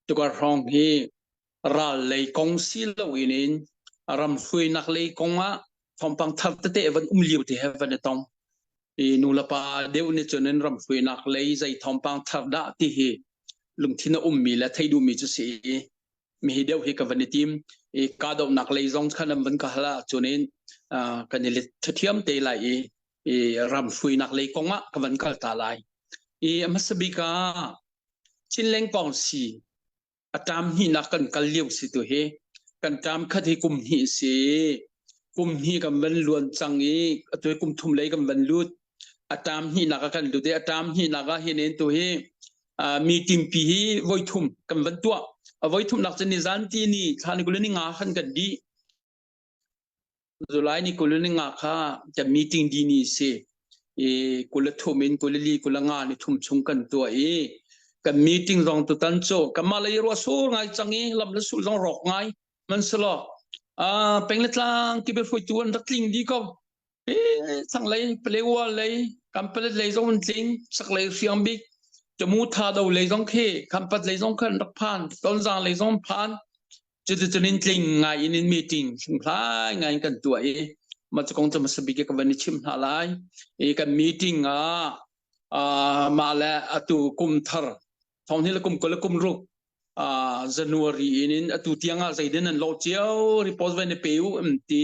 Tukar hrawng hi ral lei kong si loin in ram hruainak lei kong ah thawngpang thar tete van um lio te he van i tong. I nu le pa deuh nih cun in ram hruainak lei zei thawngpang thar dah ti hi lungthin a ummi le thei duhmi cu si i mi hi deuh hi ka van i tim. I kahdohnak lei zong khan an van ka hal ahcun in kan i let ṭhathiam te lai i i ram hruainak lei kong ah ka van kal ta lai. I a hmasa bik ah Chinleng kong si a ṭam hnihnak kan kal lio si tu hi kan ṭam khat hi kum hnih si kum hnih kan van luan cang i atu hi kum thum lei kan van lut a ṭam hnihnak ah kan lut i a ṭam hnihnak ah hin tu hi meeting pi hi voi thum kan van tuah a voi thumnak cu nizan ti ni thla ni kul ni nga khan kan dih. July ni 20 ni nga kha kan meeting di ni si i 23 in 24 25 ni thum chung kan tuah i kan meeting zong tutan cu kanmah lei ruah sur ngai cang i lam le sul zong rawk ngai man selaw peng le tlang kip hruaitu an rak tling di ko. Thlanglei Palewa lei Kanpalet lei zong an tling chaklei hriang bik Tamu Thado lei zong khi Khampat lei zong khan rak phan Tonzang lei zong phan. Cuticun in tling ngai in in meeting hlunghlai ngai in kan tuah i mah cu kong cu hmasa bik ka van i chim hna lai. I kan meeting ah mah le atu kum thar thong hi le kum 20 le kum ruk January in in atu tiang ah zeidin an lawh cio report van i pe u an ti.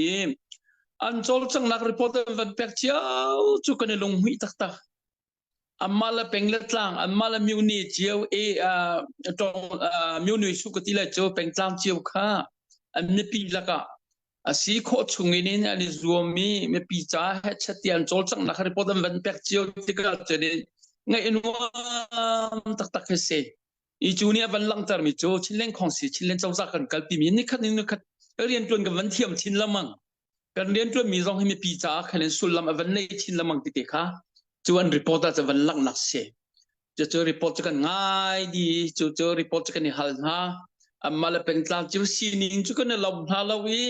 An cawlcanghnak report an van pek cio cu kan i lunghmuih taktak. Anmah le peng le tlang, anmah le myone cio e tong myone su ka ti lai cu pengtlang cio kha an mipi lakah a si khawh chung in in an i zuam i mipi ca hechet ti an cawlcanghnak kha report an van pek cio tikah cun in ngaih nuam taktak hi si. I cu nih a van langhtermi cu Chinland Khawngsi Chinland cozah kan kalpi mi nikhat in nikhat riantuan kan van thiam chin lengmang. Kan riantuan mi zong hi mipi caah khan in sullam a van nei chin lengmang ti te kha cu an report ah cu van langhnak si. Cucu report cu kan ngai di cu cu report cu kan i hal hna. Anmah le pengtlang cu sining cu kan i lawm hna lo i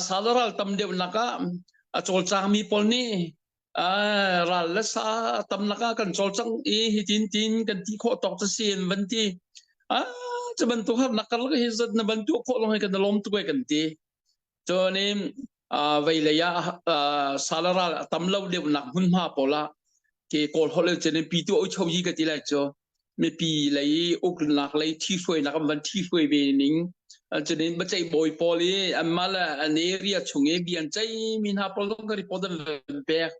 sal ral tam deuh nak ah a cawlcangmi pawl nih ral le sa tam lakah kan cawlcang i hitin tin kan ti khawh tawk cu si an van ti. Ah cu bantuk harnak karlak hi zat na van tuah khawh lawng hi kan i lawm tuk e kan ti. Cun in veilei ah sal ral a tam lo deuhnak hmunhma pawl ah ke Kawl holh in cun pi tu ocho yi ka ti lai cu mipi lei uknak lei ṭhihruainak an van ṭhihruai ve ning cun in biaceih bawi pawl i anmah le an area chung i bia an ceihmi hna pawl zong ka report an van pek.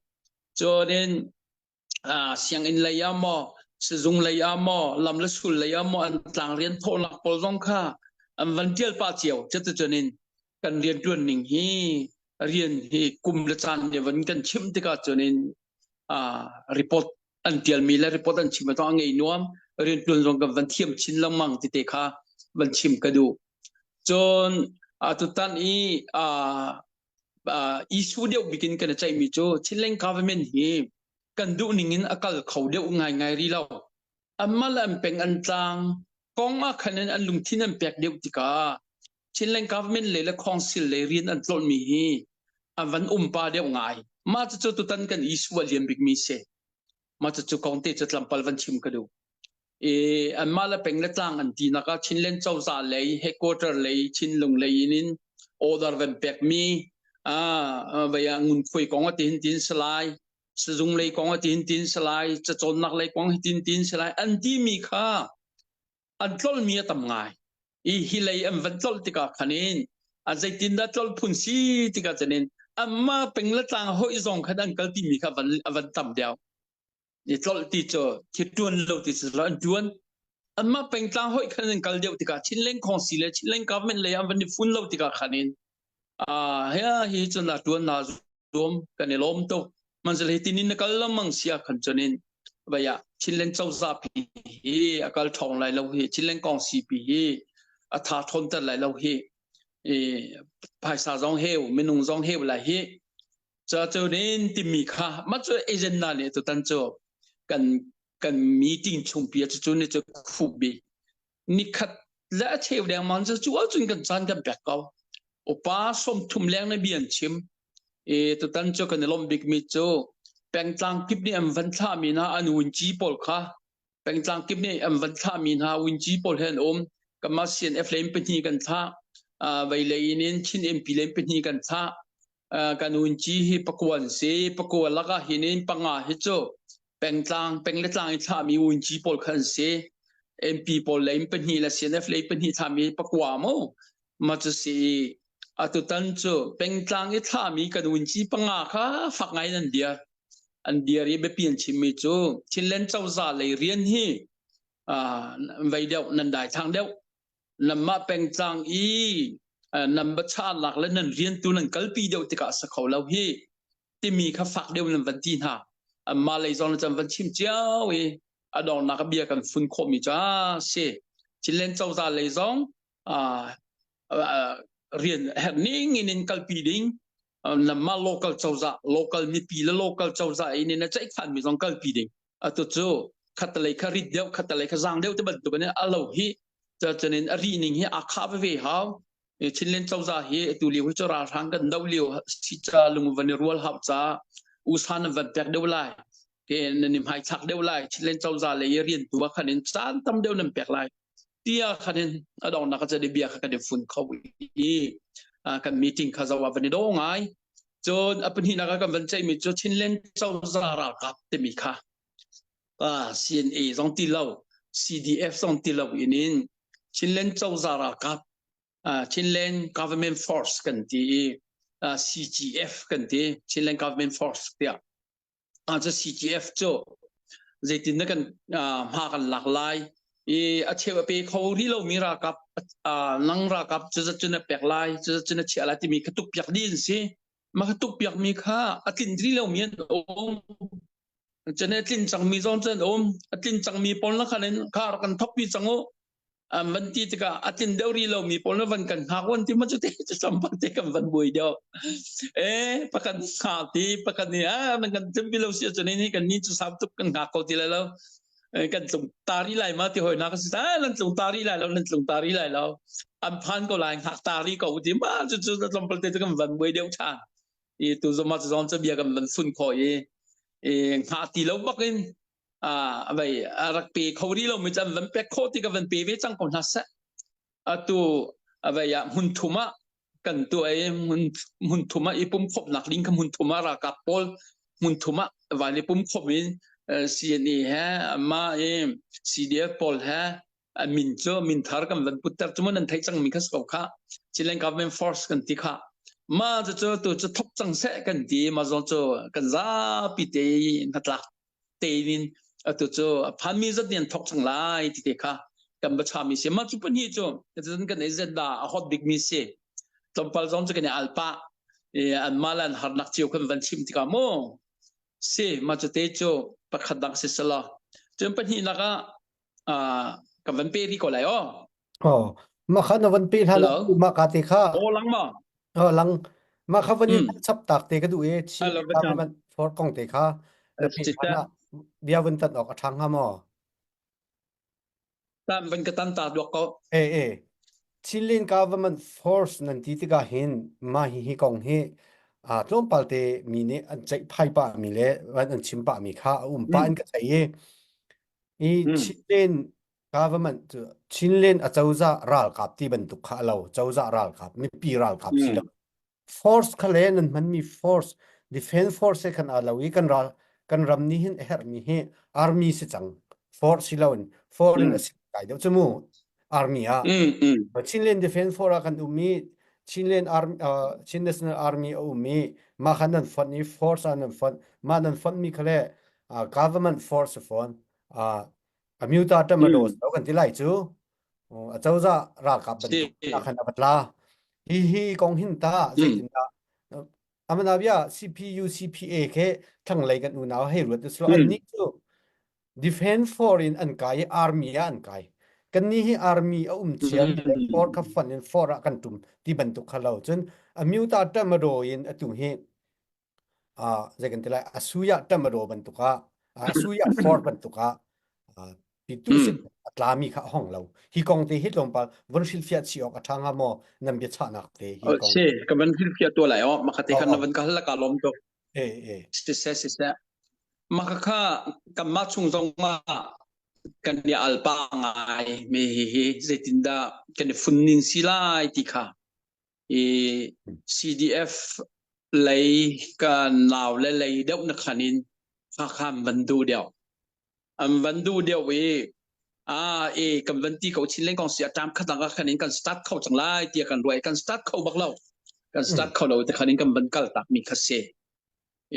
Cun in sianginn lei ah maw sizung lei ah maw lam le sul lei ah maw an tlang rian thawhnak pawl zong kha an van ṭial pah cio. Cuticun in kan rianṭuan ning hi rian hi kum le caan nih van kan chimh tikah cun in report an ṭialmi le report an chim ah a ngei nuam rianṭuan zong kan van thiam chin lengmang ti te kha van chim ka duh. Cun tutan i issue deuh bik in kan i ceihmi cu Chinland government hi kan duh ning in a kal kho deuh ngaingai rih lo. Anmah le an peng an tlang kong ah khan in an lungthin an pek deuh tikah Chinland government le le council le rian an tlolhmi hi an van umpa deuh ngai. Mah cucu tutan kan issue a lian bikmi si. Mah cucu kong te cu tlampal van chim ka duh. I anmah le peng le tlang an tinak ah Chinland cozah lei headquarter lei Chinlung lei in in order van pekmi vei ah ngunkhuai kong a tin tin salai sizung lei kong a tin tin salai cacawnnak lei kong hi tin tin salai an timi kha an tlolmi a tam ngai i hi lei an van tlolh tikah khan in a zeitindah tlolh phun si tikah cun in anmah peng le tlang hoih zong khan an kal timi kha van a van tam deuh. I tlolh ti cu thi ṭuan lo ti cu an ṭuan. Anmah pengtlang hoih khan an kal deuh tikah Chinland Khawngsi le Chinland government lei an van i fun lo tikah khan in hi hi cun na ṭuan na zuam kan i lawm tuk. Manzil hi tinin na kal lengmang sia khan cun in vaya Chinland cozah pi hi a kal ṭhawng lai lo hi Chinland Kawngsi pi hi a tha ṭhawnter lai lo hi i phaisa zong heu minung zong heu lai hi Cutin timi kha mah cu agenda nih tutan cu kan kan meeting chungpi ah cucu nih cu khuh bik nikhat le a cheu dengmang cu cu ahcun kan caan kan pek ko. Upa 30 leng nih bia an chim. I tutan cu kan i lawmh bikmi cu pengtlang kip nih an van thlahmi hna an vunci pawl kha. Pengtlang kip nih an van thlahmi hna winci pawl he an um. Kanmah CNF lei in pahnih kan thlah. Vei lei in in Chin MP lei in pahnih kan thlah. Kan winci hi pakua an si. Pakua lakah hin in panga hi cu pengtlang peng le tlang i thlahmi winci pawl kha an si. MP pawl lei in pahnih le CNF lei pahnih thlahmi pakua mu. Ma cu si atutan cu pengtlang i thlahmi kan winci panga kha fak ngai in an dir. An dir i biapi an chimmi cu Chinland cozah lei rian hi vei deuh nan daithlang deuh nanmah pengtlang i nan biachahnak le nan rian tu nan kalpi deuh tikah sa kho lo hi timi kha fak deuh nan van ti hna. Anmah lei zong can van chim cio i a donghnak bia kan fun khawhmi cu si. Chinland cozah lei zong rian herh ning in in kalpi ding namah local cozah local mipi le local cozah in in a ceihkhan mi zong kalpi ding atu cu khatalei kha rit deuh khatalei kha zang deuh te bantuk in a lo hi cunin a ri ning hi a kha ve hau Chinland cozah hi atu lio hi cu ralhrang kan do lio si ca lung van i rual hau ca usa nan van pek deuh lai ke nan i hmai thlak deuh lai Chinland cozah lei rian tu ah khan in caan tam deuh nan pek lai tiah khan in a donghnak ah bia kha kan i fun kho i kan meeting kha zoh ah van i dawh ngai. Cun a pahnihnak ah kan van ceihmi cu Chinland cozah ralkap timi kha CNA zong ti lo CDF zong ti lo in in Chinland cozah ralkap Chinland Government Force kan ti i CGF kan ti Chinland Government Force tiah cu CGF cu zeitin na kan hma kan lak lai i a cheu a pe kho rih lomi ralkap nang ralkap cu zat cu na pek lai cu zat cu na chiah lai timi kha tuk piak dih an si mah kha tuk piak mi kha a tlin rih lomi an um cun a tlin cangmi zong cu an um a tlin cangmi pawl na khan in kha rak kan thok pi cang u an van ti tikah a tlin deuh rih lomi pawl na van kan hngak wan ti ma cu te cu tlawmpal te kan van buai deuh e pakhat hngak ti pakhat nih a nan kan tlum lo si cun ni kan ni cu sau tuk kan hngak ko ti lai lo kan tlung tari lai ma ti hoi na ka si ta nan tlung tari lai lo nan tlung tari lai lo an phan ko lai hngak tari ko ti ma cu cu tlawmpal te cu kan van buai deuh than i tu zong ma cu zong cu bia kan van fun kho i i hngak ti lo bak in a vei a rak pe kho rih lomi cu an van pek khawh ti ka van pe ve cang ko hna seh. Atu a vei ah hmun thum ah kan tuah i hmun thum ah i pum khawmhnak ding kha hmun thum ah ralkap pawl hmun thum ah van i pum khawm in CNA he amah i CDF pawl he a min cu min thar kan van putter cu nan theih cang mi kha si ko kha Chilean government force kan ti kha ma cu cu tu cu thok cang seh kan ti ma zong cu kan zapi te hnatlak tein atu cu a phanmi zat nih an thok cang lai ti te kha kan va chami si mah cu pahnih cu cun kan agenda a hot bikmi si tlawmpal zong cu kan i al pah i anmah le an harnak cio kan van chim tikah mu si mah cu te cu pakhat dang si selaw cun pahnihnak ah kan van pe rih ko lai aw Oh, mah kha na van pe hlan Hello. mah ka te kha Aw lang ma Oh, lang mah kha van in chap tak te ka duh i Chin Hello, government for kong te kha na pe hlan ah bia vun tan awk a ṭha hnga maw? Tan van ka tan ta duak ko. E e Chinlin government force nan ti tikah hin mah hi hi kong hi a tlawmpal te mi nih an ceih phai pah mi le an chim pah mi kha a um pah in ka thei i i Chinlin government cu Chinland acozah ralkap ti bantuk kha a lo cozah ralkap mipi ralkap si lo force kha le nan hmanmi force defense force he khan aa lo i kan ral kan ram nih hin a herhmi hi army si cang force si lo in foreign a si kai deuh cu mu army ah Chinland defense force ah kan um i Chinland army uh, Chin National Army a um i mah kha nan fonh i force ah nan fonh mah nan fonh mi kha le uh, government force fawn uh, Amyuta Tamado lo kan ti lai cu acozah ralkap bantuk khan a va tla. Hi hi kong hin ta zeitindah amana bia CPU CPA ke thlanglei kan unau hei ruat uslo an nih cu defense for in an kai i army ah an kai kan ni hi army a um chia mi le for kha fun in for ah kan tum ti bantuk kha lo cun amyuta tamado in atu hi zei kan ti lai asuya tamaro bantuk ah asuya for bantuk ah pitu sin a tlami kha a hong lo hi kong te hi tlawmpal von hrilhfiah chi awk a ṭha hnga maw nan biachahnak te hi kong si ka van hrilhfiah to lai o makha te khan na van ka hal la ka lom tuk e e siseh siseh maka kha kanmah chung zong ah. Kan i alpa ngai me hi hi zeitindah kan i fun ning si lai ti kha i CDF lei ka nau le lei deuh na khan in kha khan van duh deuh. An van duh deuh i a e kan van ti ko chin lengkong si a tam khat ah khan in kan start kho cang lai tiah kan ruai kan start kho bak lo. Kan start kho lo te khan in kan van kal tak mi kha si.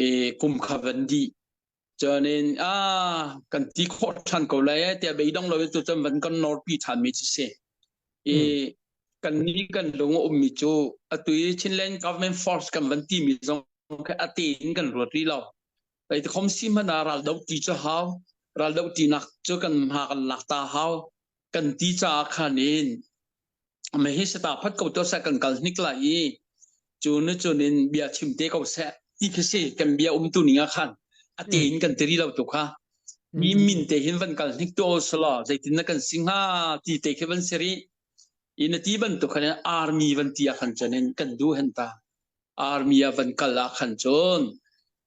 E kum kha van di Cun a kan ti khawh ṭhan ko lai tiah beidong lo tu cun van kan nawrpi ṭhan mi cu si. I kan ni kan lung a ummi cu atu i Chinland Government Force kan van ti mi zong kha a te in kan ruat rih lo. Ei khom si hmanh ah ral do ti cu hau, ral do ti nak cu kan hma kan lak ta hau. Kan ti caah khan in me hi sata phat ko to seh kan kal hnik lai i cu nu cun in bia chim te ko seh ti khi si kan bia um tu ning ah khan a te in kan tiri lo tu kha mi min te hin van kal hnik to sala zeitin na kan sing ha ti te khi van seri in ti bantuk khan army van ti ah khan cun in kan du hen ta army ah van kal ah khan cun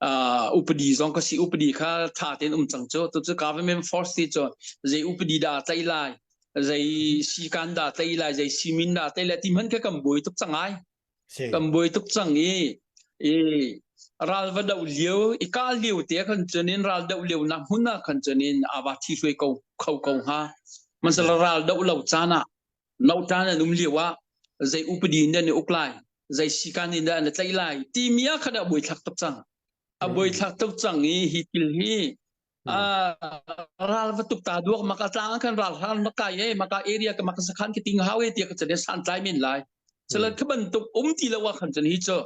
uh, upadi zong ka si upadi kha tha tein um cang cu tu cu government force ti cu zei upadi dah tlai lai zei sikan dah tlai lai zei simin dah tlai lai ti hman kha kan buai tuk cang ai kan buai tuk cang i i ral va do lio i ka lio te khan chunin ral do lio nak hmun ah khan chunin awa thi hruai ko kho ko hnga masala ral do lo caan ah Nautan an um lio ah zei upadi in dah na uk lai, zei sikan in dah na tlaih lai timi ah khan a buaithlak tuk cang. A buaithlak tuk cang i hi thil hi ral va tuk ta duak maka tlang khan ral hran maka ye maka area ka maka sakhan ki ting hau e tia ka chane san tlai men lai. Chala kha bantuk um ti lo ah khan chan hi chu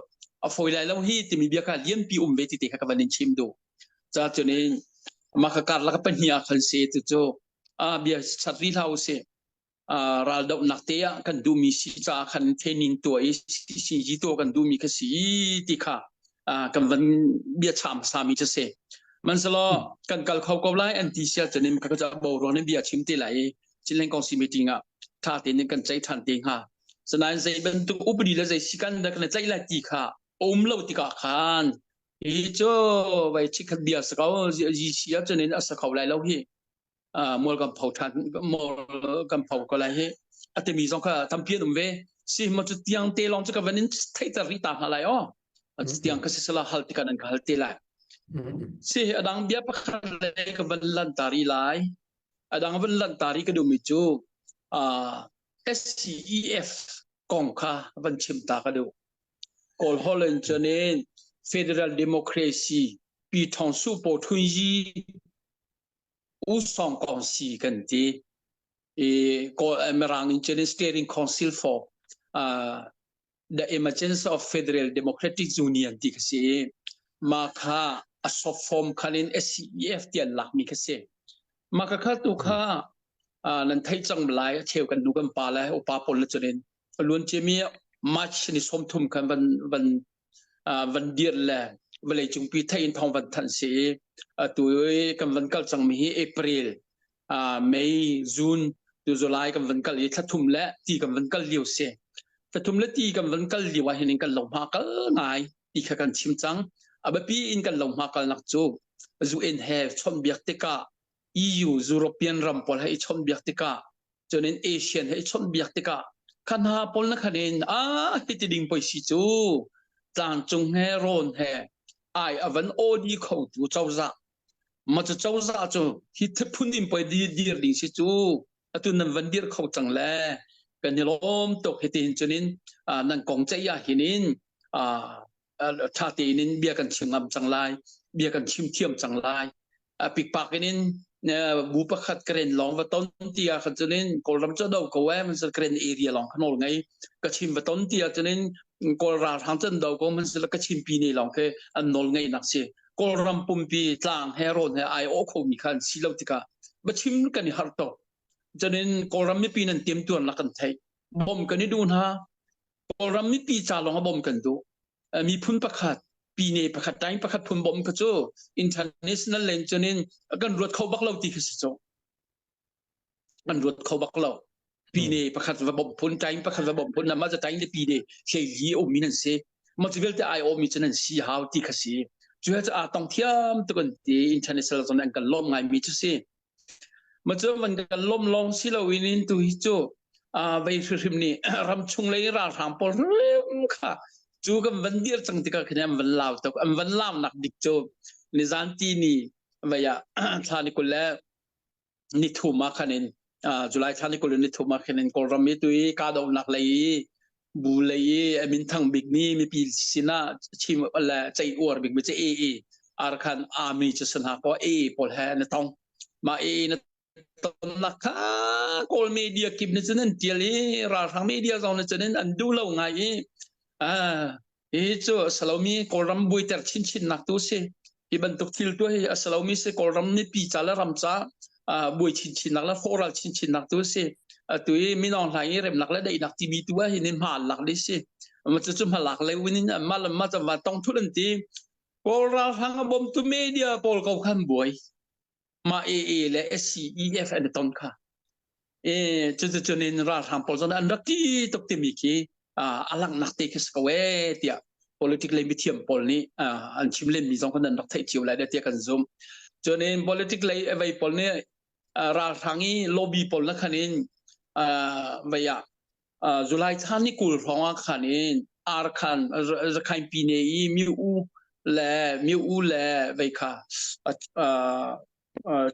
a foi lai lo hi timi bia kha lianpi um ve ti te kha ka van in chim du. Cha chunin maka kar la ka pahnih ah khan se tu chu a bia chat ri hlau se raldohnak te ah kan duhmi si caah khan training tuah i CCG tuah kan duhmi kha si ti kha kan van bia cham sami cu si. Mansalaw kan kal kho ko lai an ti sia cunin ka ka bo ruang in bia chim te lai i Chinland Council meeting ah tha tein kan ceih than te hnga. Sanain zei bantuk upadi le zei sikan dah kan ceih lai ti kha um lo tikah khan hi cu vai chikhat bia sa ko GC ah cunin a sa kho lai lo hi. Mual kan pho ṭhan mual kan pho ko lai hi a timi zong kha tampi an um ve si ma cu tiang te lawng cu ka van in theihter rih ta hna lai aw tiang ka si sala hal tikah nan ka hal te lai si adang bia pakhat le ka van lan tari lai adang van lan tari ka duhmi cu SCEF kong kha van chim ta ka duh Kawl Holland chunin Federal Democracy Pi Thong Su Po Thun Yi U Song Kong Si kan ti. I Mirang in cun Steering Council for uh, the Emergence of Federal Democratic Union ti kha si. Ma kha a soft form khan in SCEF ti an lakmi kha si. Ma kha kha tu kha uh, nan thei cang lai a cheu kan nu kan pa le upa pawl le cunin luan cemi March ni 30 khan van van van dir le vawlei cungpi thei in thawng van thanh si i atu i kan van kal cangmi hi April May June tu July kan van kal i thlathum le ti kan van kal lio si thlathum le ti kan van kal lio ah hin kan lo hma kal ngai ti kha kan chim cang a biapi in kan lo hma kal nak cu UN he chawnhbiak tikah EU European ram pawl he i chawnhbiak tikah cun in Asian he i chawnhbiak tikah kha hna pawl na khan in a hiti ding poi si cu tlangcung he rawn he ai a van awdi kho tu cozah ma cu cozah cu hi phun in poi dir ding si cu atu nan van dir kho cang le kan i lawm tuk hiti hin cunin nan kong ceih ah hin in ṭha tein in bia kan chim ngam cang lai bia kan chim thiam cang lai pikpak in in bu pakhat karen lawng va ton ti ah khan cunin kawlram cu do ko eh man karen area lawng khan ngai ka chim va ton ti ah cunin kawl ralhrang cun do ko man ka chim pi ne lawng ke an nawl ngei nak si kawlram pumpi tlang he rawn he ai o kho mi khan si lo tikah ba chim kan i har to cunin kawlram mipi nan tiam tuan la kan thei bom kan i du hna Kawlram mipi ca lawng a bawm kan duh. Miphun pakhat, pine pakhat, time pakhat phun bawm kha cu international len cun in kan ruat kho bak lo ti kha si cu. Kan ruat kho bak lo. Pine pakhat va bawmh phun, time pakhat va bawmh phun, nama za time le pine hlei li a ummi nan si. Ma cu vialte ai awmi cu nan si hau ti kha si. Cu he cu aa tong thiam tuk an ti international zon an kan lawm ngaimi cu si. Ma cu van kan lom lawng si lo in in tu hi cu vei hrimhrim nih ram chung lei ralhrang pawl hrim kha cu kan van dir cang tikah khin an van lau tuk. An van lau nak dik cu nizan ti ni vei ah thla ni 20 le ni thum ah khan in July thla ni 20 le ni thum ah khin in Kawlram i tu i kahdohnak lei i bu lei i a minthang bik mi mipi sinah chim le ceih uar bik mi cu AA Arkhan Army cu si hna kaw AA pawl he na tong. Mah AA na tonnak kha Kawl media kip nih cun an tial i ralhrang media zong nih cun an duh lo ngai i Hi cu a si lomi Kawlram buaiter chinchinnak tu a si. Hi bantuk thil tuah hi a si lomi si Kawlram mipi ca le ram ca buai chinchinnak le hrawhral chinchinnak tu a si. Atu i Min Aung Hlaing i remnak le daihnak timi tu ah hin hma an lak dih si. Cucu hmalak le in mah le mah van tong thul an ti. Kawl ralhrang a bawmtu media pawl ko khan buai. Mah AA le SCEF an i ton kha. E cuticun in ralhrang pawl zong an rak ti tuk timi khi a langhnak te khi si ko ee tiah politic lei mithiam pawl nih an chim lenmi zong kan rak theih cio lai tiah kan zumh. Cun in politic lei vei pawl nih ralhrang i lobby pawl na khan in vei ah July thla ni 20 hrawng ah khan in Arkhan Rakhine pine i Myu le Myu le vei kha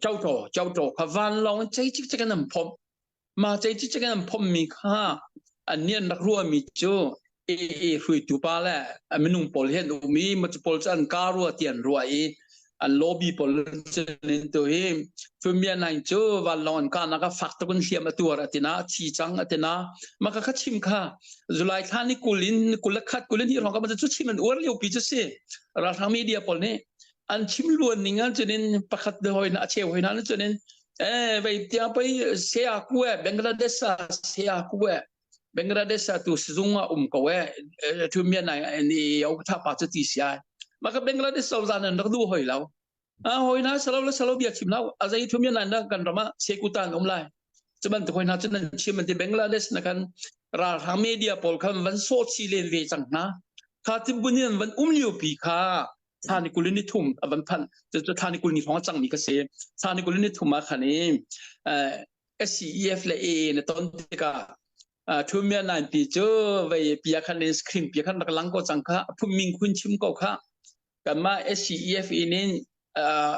Chauto Chauto kha vanlawng in cei cikcek in an phomh. Mah cei cikcek in an phomhmi kha an nih an rak ruahmi cu AA hruaitu pa le a minung pawl hi an um i macu pawl cu an ka rua ti an ruah i an lobby pawl cun in tu hi Fumian Naing cu vanlawng an kahnak ah fak tuk in hliam a tuar atina a thi cang atina maka kha chim kha July thla ni 20 in 21 20 ni hrawng ka cu chim an uar lio pi cu si ralhrang media pawl nih an chim luan ning ah cunin pakhat de hoi na a cheu hoi na cunin eh vei tia pei se a ku e Bangladesh a se a ku e Bangladesh a tu sizung ah um ko e thu mian nai ni au tha pa chu ti sia maka Bangladesh so zan an rak du hoi lo a hoi na salo le salo bia chim lo a zai thu mian nai na kan rama sekutan um lai cu bantuk hoi hna cu nan chim an ti Bangladesh na kan ralhrang media pawl khan van so chi len ve cang hna kha timbun in van um lio pi kha thla ni 23 a van phanh cu thla ni 20 ni hrawng a cangmi ka si thla ni 23 ah khan i SCEF le AA na ton tikah Thumia nine pi cu vei pia khan in screen pia khan rak lang ko cang kha phun ming khun chim ko kha kanmah SCEF in in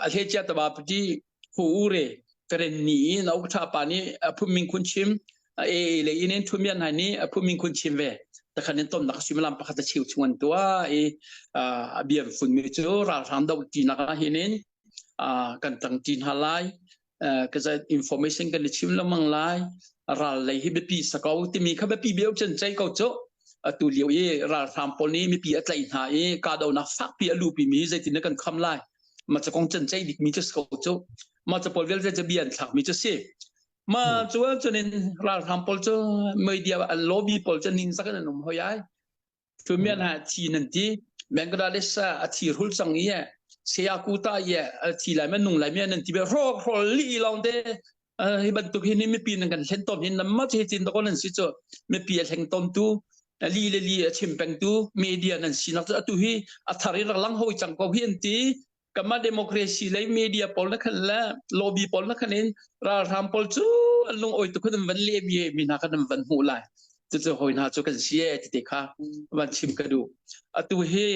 a hlecia taba pati hu ure karen ni na uk tha pa nih phun ming khun chim AA le in in Thumia nine nih phun ming khun chim ve takhan in tonnak suimilam pakhat a cheu chung an tuah i a biam fun mi cu ralhrang do ti nak ah hin in kan tang ti hna lai ka information kan i chim lengmang lai ral lei hi biapi sa ko timi kha biapi beu chan chei ko cu atu lio i ralhrang pawl nih mipi a tlaih hna i kahdohnak fakpi a lupi mi zeitin kan kham lai ma cakong chan chei bik mi cu ko cu ma ca pawl vialte cu bia an thlak mi cu si Ma cu cunin ralhrang pawl cu media an lobby pawl cu ning zak in an um hoi ai. Tumian ha thi nan ti. Bangladesh ah a thi rul cang i Seyakuta i a thi lai man nung lai mi nan ti be rawk hrol li long te hi bantuk hi ni mipi nan kan hlen tom hin nam ma che chin to nan si chu mipi a hleng tom tu li le li a chim peng tu media nan si nak atu hi a thar in rak lang hoi cang ko hi an ti Kanmah democracy lei media pawl na khan le lobby pawl na khan in ralhrang pawl cu an lung awi tuk an van leh mi mi hna khan an van hmuh lai. Cucu hawi hna cu kan si e ti te kha van chim ka duh. Atu hi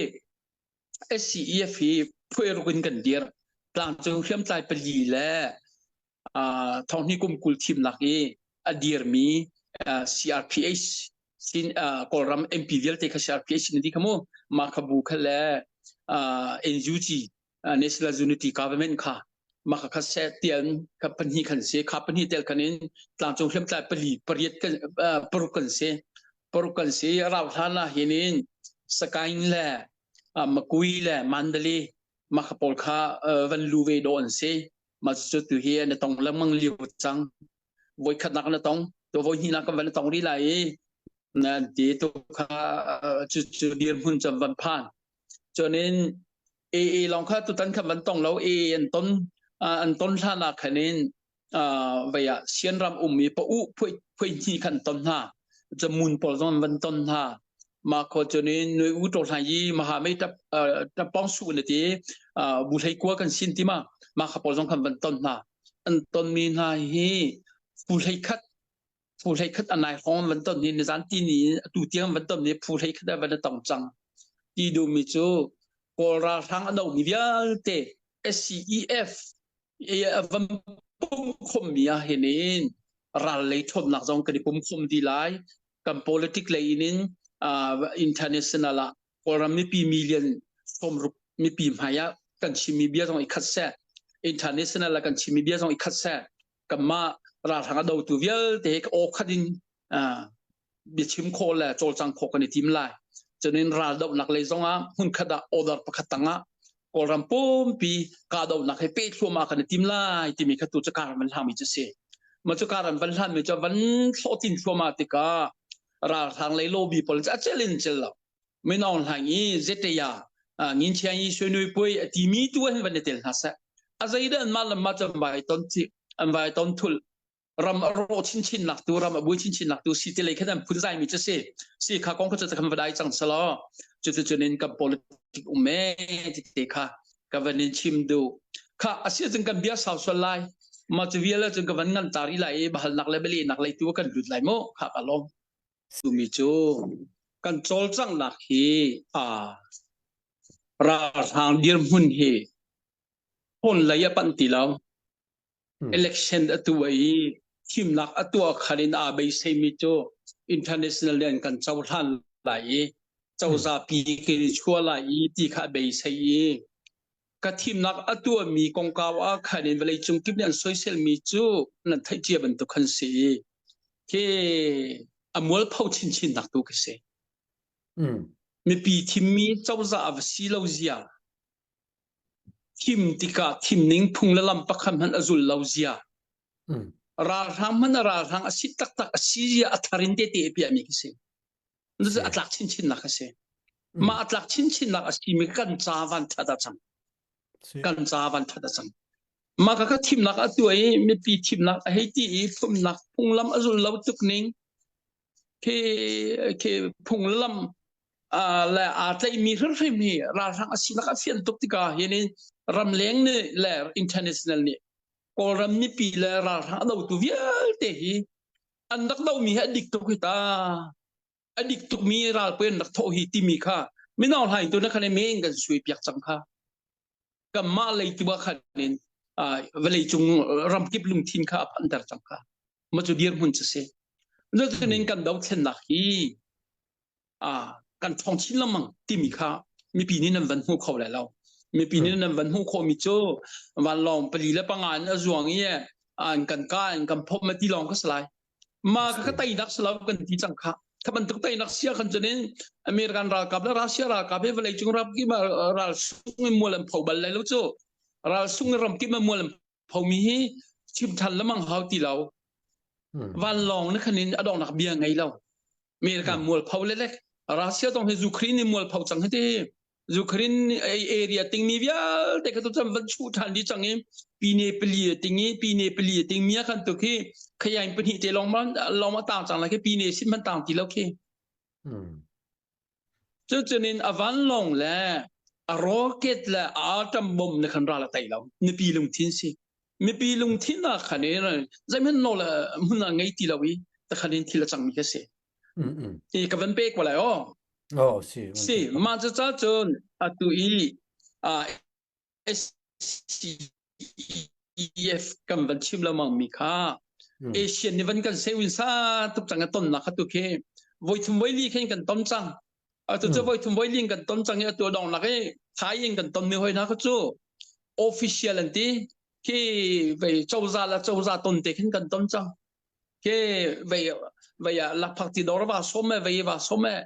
SCEF hi phuai ruk in kan dir. Tlangcung hriamtlai pali le thonghni kum 20 thimnak i a dirmi CRPH sin Kawlram MP vialte kha CRPH na ti kha mu mah kha bu kha le NUG National Unity Government kha mah kha kha set tian kha pahnih khan si kha pahnih tel khan in tlangcung hriamtlai pali pariat kan paruk kan si paruk kan si rau hlan ah hin in Sakaing le Makui le Mandalay mah kha pawl kha van lu ve do an si mah cu tu hi na tong lengmang lio cang voikhatnak na tong to voi hnihnak kan van tong rih lai i nan ti tu kha cu cu dirhmun cam van phan chuanin AA long kha tutan kha van tong lo AA an ton an ton hlan ah khanin vei ah Sianram um i pa u phui phui hni khan ton hna jamun pawl zong van ton hna ma kho chunin nui u to hlan yi maha mei tap tap pong su na ti bu hlei kua kan sin ti ma ma kha pawl zong khan van ton hna. An tonmi hna hi phu 11 phu 11 a nai hrawng van ton hi nizan tini atu tiang van ton ni phu 11 van tong cang. Ti duhmi cu Kawl ralhrang a domi vialte SCEF van pumkhommi ah hin in ral lei ṭhawnnak zong kan i pumkhom dih lai. Kan politic lei in in international ah Kawlram mipi million 60 mipi hmai ah kan chimmi bia zong i khat seh. International ah kan chimmi bia zong i khat seh. Kanmah ralhrang a dotu vialte he aw khat in biachim khawh le cawlcang khawh kan i tim lai. Cunin raldohnak lei zongah hmunkhat ah order pakhat tangah Kawlram pumpi kahdohnak he peh thluahmah kan i tim lai timi kha tu cu kar van hlangmi cu si. Mah cu kar an van hlanmi cu van hlawhtlin thluahmah tikah ralhrang lei lobby pawl cu a cel in cel lo. Min Aung Hlaing i Zeteya Ngin Chiang i Sui Nui Puai a timi tu hin van i tel hna seh. A zeidah an mah le mah cu an vai ton an vai ton thul ram a rawh chinchin nak tu ram a buai chinchin nak tu si te lei khan an phun zai mi cu si si kha kong kha cu kan va dai cang selaw cu cu cun in kan politic um me ti te kha ka van in chim du kha asia cun kan bia sau sual lai ma cu vial cun ka van ngan tari lai i bahal nak le beli nak lei tu kan lut lai mu kha ka lom tumi cu kan cawlcanghnak hi a ralhrang dirhmun hi phone lei a panh ti lo Election a tuah i thimnak a tuah khan in aa beiseimi cu international nih an kan cohlan lai i cozah pi kan i chuah lai i ti kha a beisei i ka thimnak a tuahmi kongkau ah khan in vawleicung kip nih an soiselmi cu nan theih cia bantuk khan si i khi a mualpho chinchin nak tu khi si. Mipi thimmi cozah a va si lo zia Thim tikah thimning phung le lam pakhat hmanh a zul lo zia. Ralhrang hmanh a ralhrang a si taktak a si zia a thar in tete a piahmi khi si. Cucu a tlak chinchinnak a si. Mah a tlak chinchinnak a simi kan ca van that a cang. Kan ca van that a cang. Mah ka thimnak a tuah i mipi thimnak a hei ti i thumnak phunglam a zul lo tuk ning khi khi phunglam le aa tlaihmi hrimhrim hi ralhrang a sinak a fian tuk tikah hin in ramleng nih le international nih Kawlram mipi le ralhrang a dotu vialte hi an rak domi hi a dik tuk hi ta a dik tukmi ralpui an rak thawh hi timi kha mino hlaing tu na khan men kan sui piak cang kha kanmah lei tu ah khan in vawlei cung ramkip lungthin kha a phanter cang kha ma cu dirhmun cu si cutin kan dothlennak hi kan ṭhawng chin lengmang timi kha mipi nih nan van hmu kho lai lo mipi nih nan van hmuh khawhmi cu vanlawng pali le panga in a zuang i an kan ka an kan phop ma ti lawng ka si lai ma ka ka teinak si lo kan ti cang kha kha bantuk teinak sia khan cunin American ralkap le Russia ralkap he vawlei cung ram kip ral sung in mual an pho bal lai lo cu ral sung in ram kip mual an phomi hi chim than lamang hau ti lo vanlawng na khan in a dongnak bia ngei lo America mual pho le lek Russia zong hi Ukraine in mual pho cang hi ti Ukraine area tingmi vialte kha tu chan van chuh than di cang i pine pali ting i pine pali ting mi khan tu khi khayain pahnih te long ma long ma tang cang la khi pine sin man tang ti lo khi Cucunin a vanlawng le a rocket le a atom bomb ne khan ral a tei lo. Mipi lungthin si. Mipi lungthin ah khan in zeihmanh nawl hmun ah ngei ti lo i takhan in thil a cangmi kha si. Ti ka van pek ko lai aw. Oh, si. Si, mah cuca cun atu i SCEF kan van chim lengmang mi kha Asian nih van kan sewin sa tuk cang a tonnak kha tu khi voi thum voi li khin kan ton cang atu cu voi thum voi li kan ton cang i atu dong lak i Thai in kan ton mi hoi hna kha cu official an ti khi vei cozah la cozah ton te khin kan ton cang khi vei vei lakphak ti dor va som e vei va som e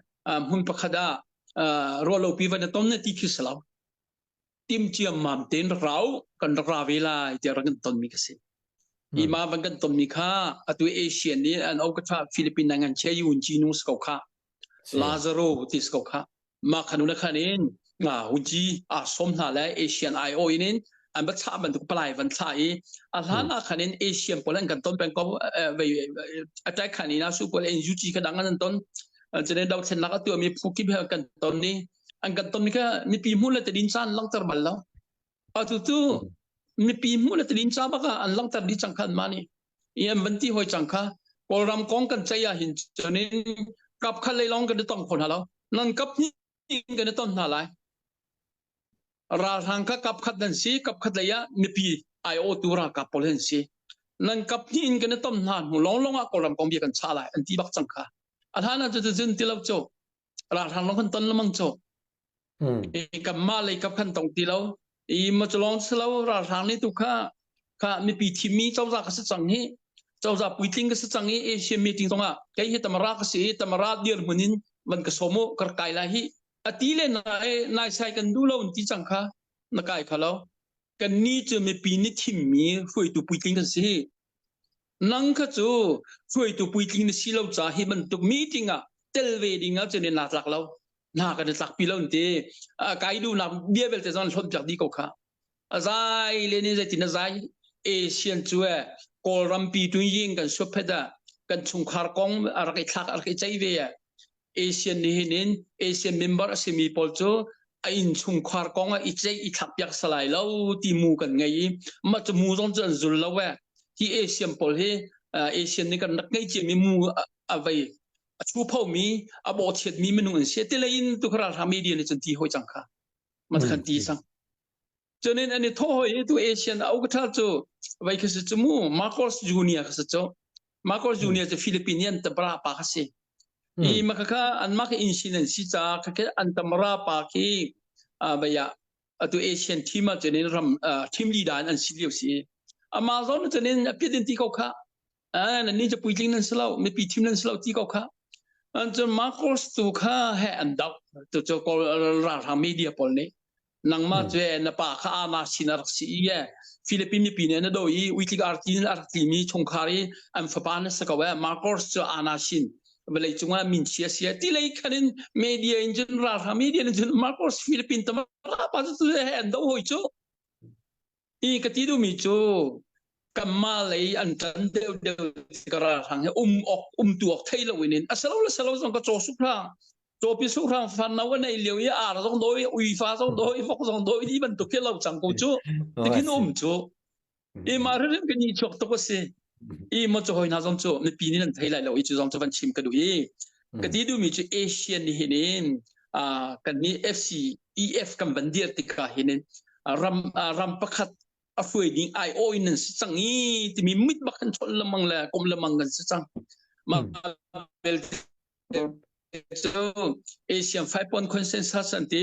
hmun pakhat ah ruahlopi van ton ne ti khi si lo tim ciammam tein rak rau kan rak ra ve lai tiah rak kan tonmi ka si. Hi ma van kan tonmi kha atu Asian nih an au ka tha Philippine nang an che yun chi nung sko kha Lazaro ti sko kha ma khanu na khan in nga hunji a som hna le Asian IO in in an ba chah bantuk palai van thla i a hlan ah khan in Asian pawl an kan ton peng ko vei attack khan ina su pawl NUG ka dang an ton chene dothlennak a tuahmi phu kip he kan ton ni an kan ton mi kha mipi hmuh le tadin caan langhter bal lo atu tu. Mipi hmuh le tilin ca bak ah an langhter dih cang kha an mah nih. I an van ti hoi cang kha. Kawlram kong kan ceih ah hin cun in kap khat lei lawng kan i tong kho hna lo. Nan kap hnih in kan i ton hna lai. Ralhrang kha kap khat nan si, kap khat lei ah mipi aiawhtu ralkap pawl an si. Nan kap hnih in kan i ton hna hnu lawnglawng ah Kawlram kong bia kan chah lai an ti bak cang kha. A hlan ah cuticun ti lo cu. Ralhrang lawng kan ton lengmang cu. Kanmah lei kap khan tong ti lo. I ma cu lawng si lo ralhrang nih tu kha kha mipi thimmi cozah ka si cang hi. Cozah puitling ka si cang i Asian meeting zongah kei hi tamara ka si i tamara dirhmun in van ka sawm u ka kai lai hi. A ti le nai nai sai kan duh lo ti cang kha na kai kha lo. Kan ni cu mipi nih thimmi hruaitu puitling kan si hi. Nang kha cu hruaitu puitling na si lo ca hi bantuk meeting ah tel ve ding ah cun naa tlak lo. Na kan i tlakpi lo ti. Kai duhnak bia belte zong hlawt piak dih ko kha. A zai le ni zeitin a zai Asian cu e Kawlram pi tu ying kan suaphet ah kan chungkhar kong a rak i thlak a rak i ceih ve e. Asian nih hin in Asian member a simi pawl cu a innchungkhar kong ah i ceih i thlakpiak salai lo ti mu kan ngei i mah cu mu zong cu an zul lo e hi Asian pawl hi Asian nih kan rak ngei ciami mu a vei a chu phomi a bawhchiatmi minung an si ti lei in tu ralhrang media nih cun ti hoi cang kha ma khan ti sang Cunin an i thawh hoi i tu Asian a ukathal cu vai kha si cu mu Marcos Junior kha si cu Marcos Junior cu Philippinian tabra pa kha si. I maka kha an mah kha insin an si ca kha kha an tamra pa khi vaya atu Asian team ah cunin ram team leader an si lio si. Amah zong cunin a piat in ti ko kha nan ni cu puitling nan si lo mipi thim nan si lo ti ko kha an cun Marcos tu kha he an doh tu cu kawl ralhrang media pawl nih nangmah cu na pa kha ama sin a rak si i Philippine mipi nih na do i uitlik arti a rak tlimi chungkhar i an fapa na si ko e Marcos cu ana sin vawlei cungah min chia sia ti lei khan in media in cun ralhrang media in cun Marcos Philippine tamara pa cu he an do hoi cu Hi ka ti duhmi cu kanmah lei an ṭan deuhdeuh ka ralhrang hi um awk umtu awk thei loin in a salo le salo zong ka caw suk hlang cawpi suk hrang fan no a nei lio i ar zong dawi uifa zong dawi vok zong dawi di bantuk khi lo cang ko cu tikin um cu i mah rin kan i chuak tuk a si i mo cu hoi hna zong cu mipi nih nan thei lai lo i cu zong cu van chim ka duh i ka ti duhmi cu Asian nih hin in kan nih FCEF kan van dir tikah hin in ram ram pakhat a hruai ding ai awi nan si cang i timi mit bak kan chawnh lemang le kom lemang kan si cang mah belte cu Asian five point consensus an ti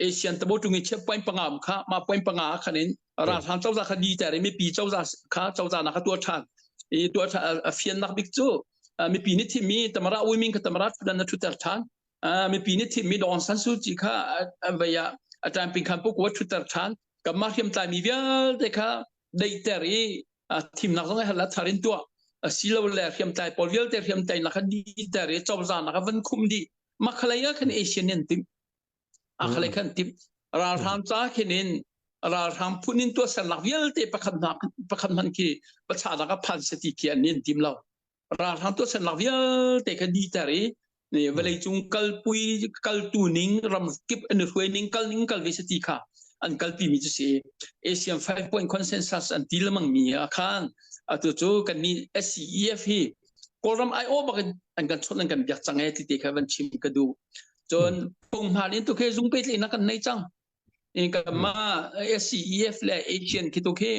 Asian tabo tung i chep point panga um kha ma point panga khan in ralhrang cozah kha di ter i mipi cozah kha cozah na kha tuah than i tuah than a fian nak bik cu mipi nih thimmi tamara uiming kha tamara thudan na thuter than mipi nih thimmi Daw Aung San Suu Kyi kha vei ah a tamping khan pu thuter than kamah hriamtlai mi vialte kha deihter i thimnak zong hal thar in tuah asilo le hriamtlai pawl vialte hriamtlai nak kha diter i cozah nak van khum dih makhalei ah khan Asian an tim akhalei khan tim ralhrang ca khin in ralhrang phun in tuahsernak vialte pakhat hna pakhat hman khi pachah nak a phan se ti khi an in tim lo ralhrang tuahsernak vialte kha diter i vawlei cung kalpui kaltu ning ram kip an i hruai ning kal ning kal ve se ti kha an kalpi mi cu si ASEAN 5 point consensus an ti lemang mi ah khan atu cu kan nih SCEF hi Kawlram ai-aw bak in an kan chawnh an kan biak cang e ti te kha van chim ka duh cun phunghman in tu khi zung pehtlaihnak kan nei cang ma SCEF le ASEAN khi tu khi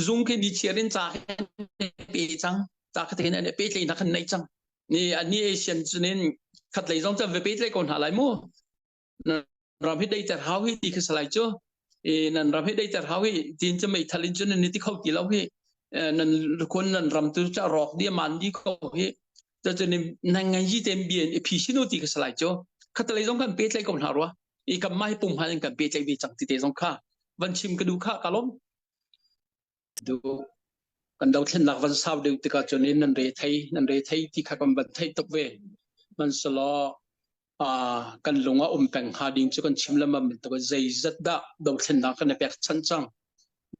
zung khi ni chiar in ca pe cang ca kha te hin an pehtlaihnak kan nei cang ni ani Asian cunin khat lei zong cun ve pehtlaih ko hna lai mu nan ram hi deiter hau hi ti kha salai cu e nan ram hi deiter hau hi tin cu meithal in cun nan ti kho ti lo hi nan kun nan ram tu cha rawk di man di ko hi cha cun nan ngai ji tem bien e phi sinu ti kha salai cu khatalei zong kan petlai ko hna rua i kam ma hi pum han kan petlai ve chang ti te zong kha van chim ka du kha ka lom Du kan dothlennak van sau deuh tikah cun in nan re thei nan re thei ti kha kan van theih tuk ve. Hmanhsehlaw kan lung ah um peng hnga ding cu kan chim lengmang bantuk in zeizat dah dothlennak kan i pek chan cang.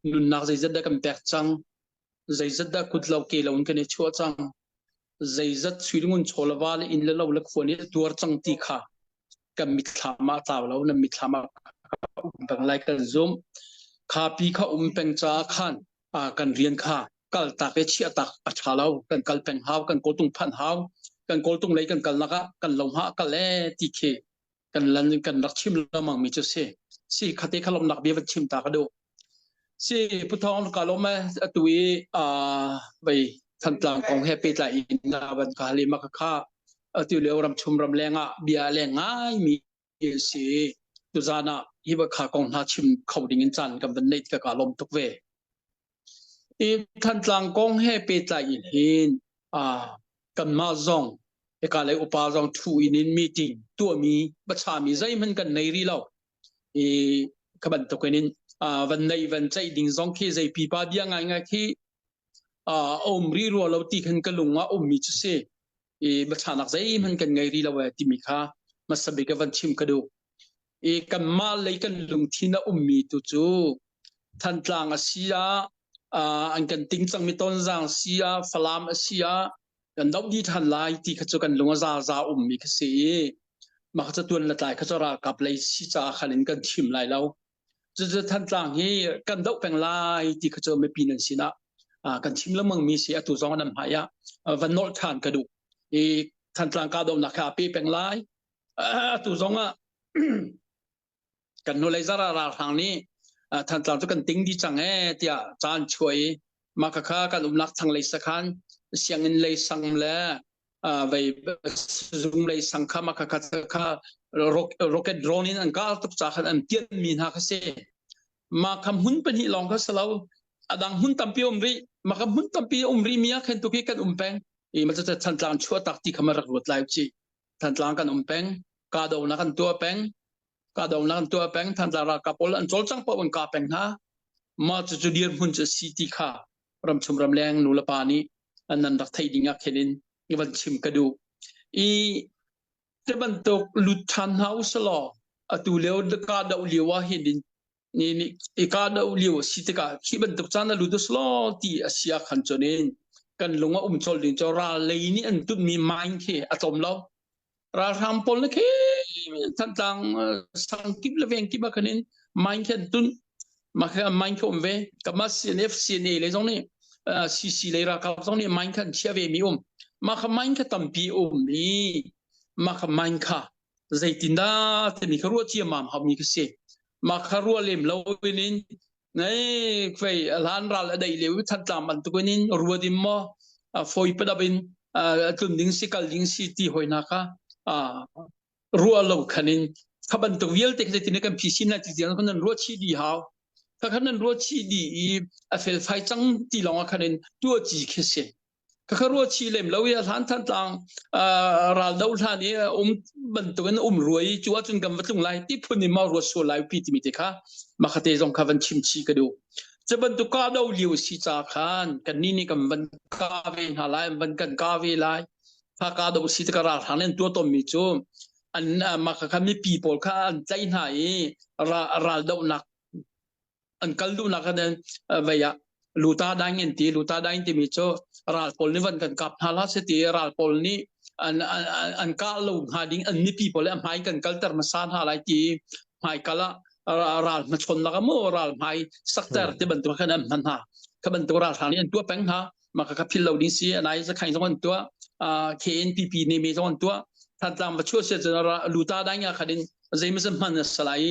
Nunnak zeizat dah kan pek cang. Zeizat dah kut lo ke lo in kan i chuah cang. Zeizat suilingun chaw le va le inn le lo le khua nih a tuar cang ti kha kan mitthlam ah tlau lo nan mitthlam ah um peng lai kan zumh. Kha pi kha um peng caah khan kan rian kha kal tak i chiah tak a ṭha lo. Kan kal peng hau, kan kawltung phanh hau, kan kawltung lei kan kalnak ah kan lo hma kal e ti khi kan lan kan rak chim lengmang mi cu si. Si khate kha lomnak bia van chim ta ka duh. Si Pu Thawng ka lawm e atu i vei Thantlang kong he pehtlai in na van ka hal i maka kha atu lio ramchum ramleng ah bia leng ngai mi si. Tuzan ah hi kha kong hna chim kho ding in caan kan van neih ka ka lawm tuk ve. I Thantlang kong he pehtlai in hin kanmah zong hika lei upa zong thu in in meeting tuahmi bachami zeihmanh kan nei rih lo. I kha bantukin in van neih van ceih ding zong khi zei pipa bia ngaingai khi a um rih rua lo ti khan ka lung ah ummi cu si. I biachanak zeihmanh kan ngei rih lo ee timi kha hmasa bik ah van chim ka duh. I kanmah lei kan lungthin a ummi tu cu Thantlang a si ah an kan ting cangmi Tonzang si ah Falam a si ah kan doh dih ṭhan lai ti kha cu kan lung a zaza ummi kha si i mah kha cu tuan le tlai kha cu ralkap lei si caah khan in kan thim lai lo. Cucu Thantlang hi kan doh peng lai ti kha cu mipi nan sinah kan chim lengmang mi si atu zong nan hmai ah van nolh ṭhan ka duh. I Thantlang kahdohnak kha a pe peng lai. Atu zong ah kan hnulei zara ralhrang nih Thantlang cu kan ting dih cang ee tiah caan chuah i mah khakha kan umnak thlanglei sakhan sianginn lei sang le vei zung lei sang kha mah khakha kha rocket drone in an kah tuk ca khan an tian mi hna kha si mah kha hmun pahnih lawng kha si lo a dang hmun tampi um rih mah kha hmun tampi um rih mi ah khan tuki kan um peng i mah cu Thantlang chuah tak ti kha ma rak ruat lai chi Thantlang kan um peng kahdohnak kan tuah peng kahdohnak an tuah peng Thantlang ralkap pawl an cawlcang paoh an kah peng hna mah cucu dirhmun cu si ti kha ramchung ramleng nu le pa nih an nan rak theih ding ah khin in van chim ka duh i te bantuk lut ṭhan hna usalaw atu lio kahdoh lio ah hin ni nih i kahdoh lio a si tikah khi bantuk caan a lut usalaw ti a si ah khan cun in kan lung a um colh ding cu ral lei nih an tunmi mine khi a tlawm lo ralhrang pawl na khi Thantlang sangkip le vengkip ah khan in mine khi an tun mah khi mine khi um ve kama CNF CNA lei zong nih CC lei ralkap zong nih mine kha an chia ve mi um mah kha mine kha tampi um i mah kha mine kha zeitindah timi kha ruah ciammam haumi kha si mah kha ruah lem lo in in nei fei hlan ral a dei lio Thantlang bantukin in ruat in maw foi padap in tlun ding si kal ding si ti hoi na kha ruah lo khan in kha bantuk vialte kha zeitin kan phisin lai ti tiang kan ruah chih dih hau kha khan nan ruah chih dih i a felfai cang ti lawng ah khan in tuah ci khi si Khakha ruah chih lem lo i a hlan Thantlang ral do hlan i um bantukin um rua i cu ahcun kan va tlung lai ti phun in ma ruat sual lai pi timi te kha makhate zong kha van chim chih ka duh. Cu bantuk ka do lio si ca khan kan nih nih kan van ka ve hna lai van kan ka ve lai kha ka do si te ka ralhrang nih an tuah tawnmi cu an mah kha mipi pawl kha an tlaih hna i ral dohnak an kal duhnak kan vei ah luta daing in ti luta daing timi cu ral pawl nih van kan kap hna hlah se ti ral pawl nih an an an kah lo hnga ding an mipi pawl le a hmai kan kalter hmasa hna lai ti hmai kal ah ral hmachonnak mu ral hmai sakter ti bantuk khan an hman hna kha bantuk ral hrang nih an tuah peng hna mah kha phil lo ding si anai zakhain zong an tuah KNPP ne me zong an tuah Thantlang va chuah sia cun luta daing ah khan in zeimaw hman a salai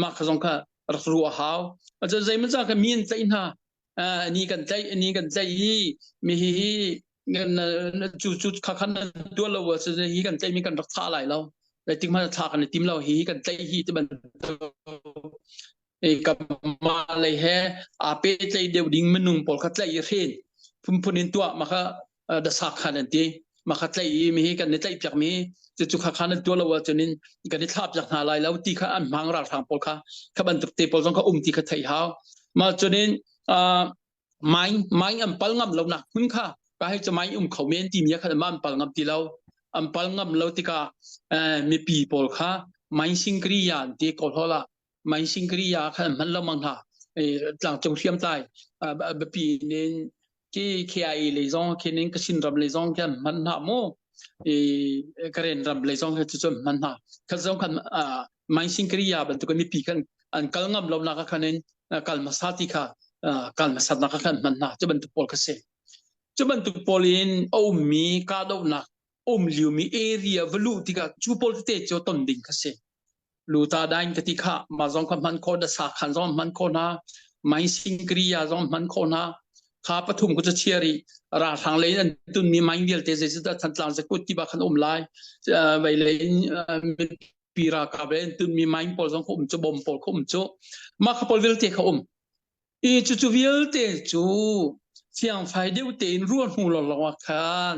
mah kha zong kha rak ruah hau. Cun zeimaw kha mi an tlaih hna. Ni kan tlaih, ni kan tlaih i mi hi hi cu cu kha khan nan tuah lo ahcun hi kan tlaih mi kan rak thah lai lo. Zeitik hmanh thlah kan i tim lo hi hi kan tlaih hi ti bantuk kamah lei he aa pehtlaih deuh ding minung pawl kha tlaih i hren phunphun in tuah mah kha dasak khan an ti mah kha tlaih i mi hi kan i tlaih piak mi cucu kha khan an tuah lo ahcun in kan i thlah piak hna lai lo ti kha an hmang ralhrang pawl kha kha bantuk te pawl zong kha um ti kha theih hau mah cun in mine mine an pal ngam lo nak hmun kha ka hei cu mine um kho men ti mi kha ma an pal ngam ti lo an pal ngam lo tikah mipi pawl kha mine singkriya an ti kawl hola mine singkriya kha an hman lo mang hna tlangcung hriamtlai biapi in ki KIA lei zong khin Kachin ram lei zong khin hman hna mu i Karen ram lei zong cu cun hman hna khat zong khan mine singkriya bantuk mipi khan an kal ngam lo nak khan in. Kal hmasa ti kha kal hmasatnak kha kan hman hna. Cu bantuk pawl kha si. Cu bantuk pawl in a ummi kahdohnak um liomi area va luh tikah cu pawl tete cu ton ding kha si. Luta dain ka ti kha ma zong kha hman khawh da sa khan zong hman khawh hna mai singkriya zong hman khawh hna kha pathum ku chu chiari ralhrang lei an tun mi main vialte zeidah thantlang zakut ti ba khan um lai vei lei in mipi ralkap lei an tun mi main pawl zong kha um cu bom pawl kha um cu mah kha pawl vialte kha um i cu cu vialte cu fiangfai deuh tein ruah hnu lawnglawng ah khan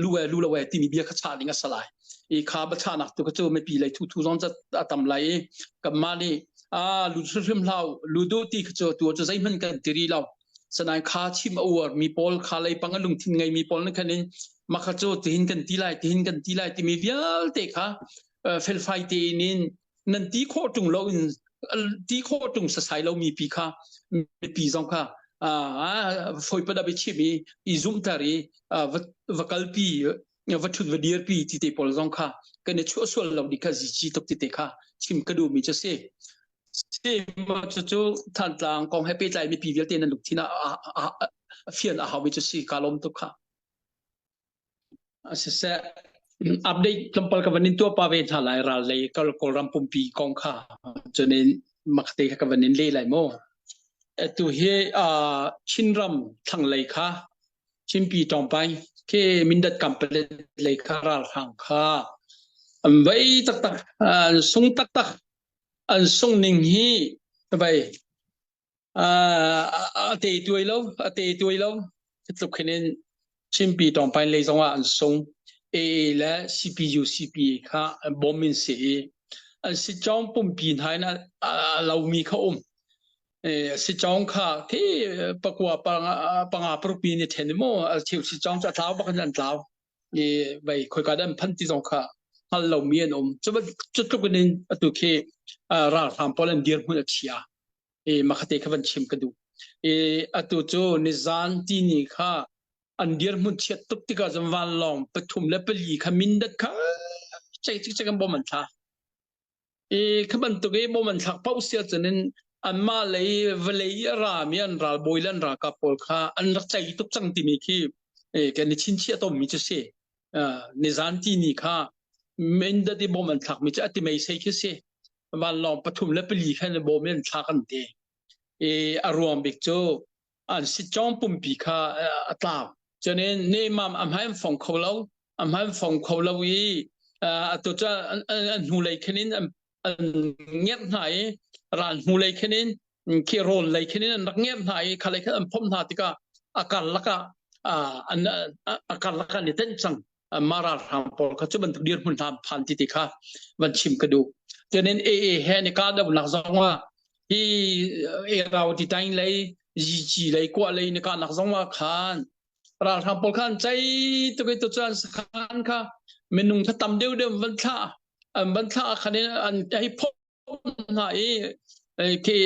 lu e lu lo e timi bia kha chah ding a si lai i kha biachahnak tu kha cu mipi lei thu thu zong a tam lai i kanmah nih a lu hrimhrim hlau lu du ti kha cu tu cu zeihmanh kan ti rih lo sanain kha chim a uar mi pawl kha lei pang a lungthin ngei mi pawl nih khan in makha cu tihin kan ti lai tihin kan ti lai timi vialte kha felfai tein in nan ti khawh ṭung lo in ti khawh ṭung sasai lo mi pi kha mipi zong kha foi pada bi chim i i zumhter i va kalpi va ṭhut va dirpi ti te pawl zong kha kan i chuah sual lo di kha zici tuk ti te kha chim ka duh mi cu si si ma cu cu Thantlang kong he pehtlai mipi vialte nan lungthin ah fian a hau mi cu si ka lawm tuk kha. Siseh, update tlawmpal ka van in tuah pa ve hna lai ral lei kal Kawlram pumpi kong kha cun in makte kha ka van in leh lai mu. Atu hi uh, Chinram thlanglei kha Chinpi Tawngpai khi Mindat Kampalet lei kha ralhrang kha an vei taktak an sung taktak an sung ning hi vei a te tuai lo a te tuai lo tluk khin in Chinpi Tawngpai lei zong ah an sung AA le CPU CPA kha bom in si i an sitcawng pumpi hna in a lomi kha um sitcawng kha khi pakua panga panga paruk pi ni then maw a cheu sitcawng cu a tlau bak in an tlau i vei khoika dah an phanh ti zong kha hngal lomi an um cu cu tluk in atu khi ralhrang pawl an dirhmun a chia i makhate kha van chim ka duh. I atu cu nizan tini kha an dirhmun chiat tuk tikah cun vanlawng pathum le pali kha mindat kha cei cikcek an bom an thla. I kha bantuk i bom an thlak paoh sia cun in anmah lei vawlei i a rami an ralbawi le an ralkap pawl kha an rak cei tuk cang timi khi kan i chinchiah tawnmi cu si. Nizan tini kha mindat i bom an thlakmi cu a ti meisei khi si. Vanlawng pathum le pali khan bawm in an thlak an ti. I a ruang bik cu an sitcawng pumpi kha a tlau. Cun in nemam a hmai an fong kho lo. A hmai an fong kho lo i atu cu an hnulei khin in an ngerh hna i ral hnulei khin in khi rawl lei khin in an rak ngerh hna i khalei khan an phomh hna tikah a karlak ah an a karlak ah an i tenh cang. Mah ralhrang pawl kha cu bantuk dirhmun hna phan ti ti kha van chim ka duh. Cunin AA he an i kahdohnak zong ah hi Erau Titain lei Yici lei kuah lei ni kahnak zong ah khan ralhrang pawl khan cei tuk i tuchan sakhan kha minung kha tam deuh deuh van thlah an van thlah khan in an hei phomh hna i khi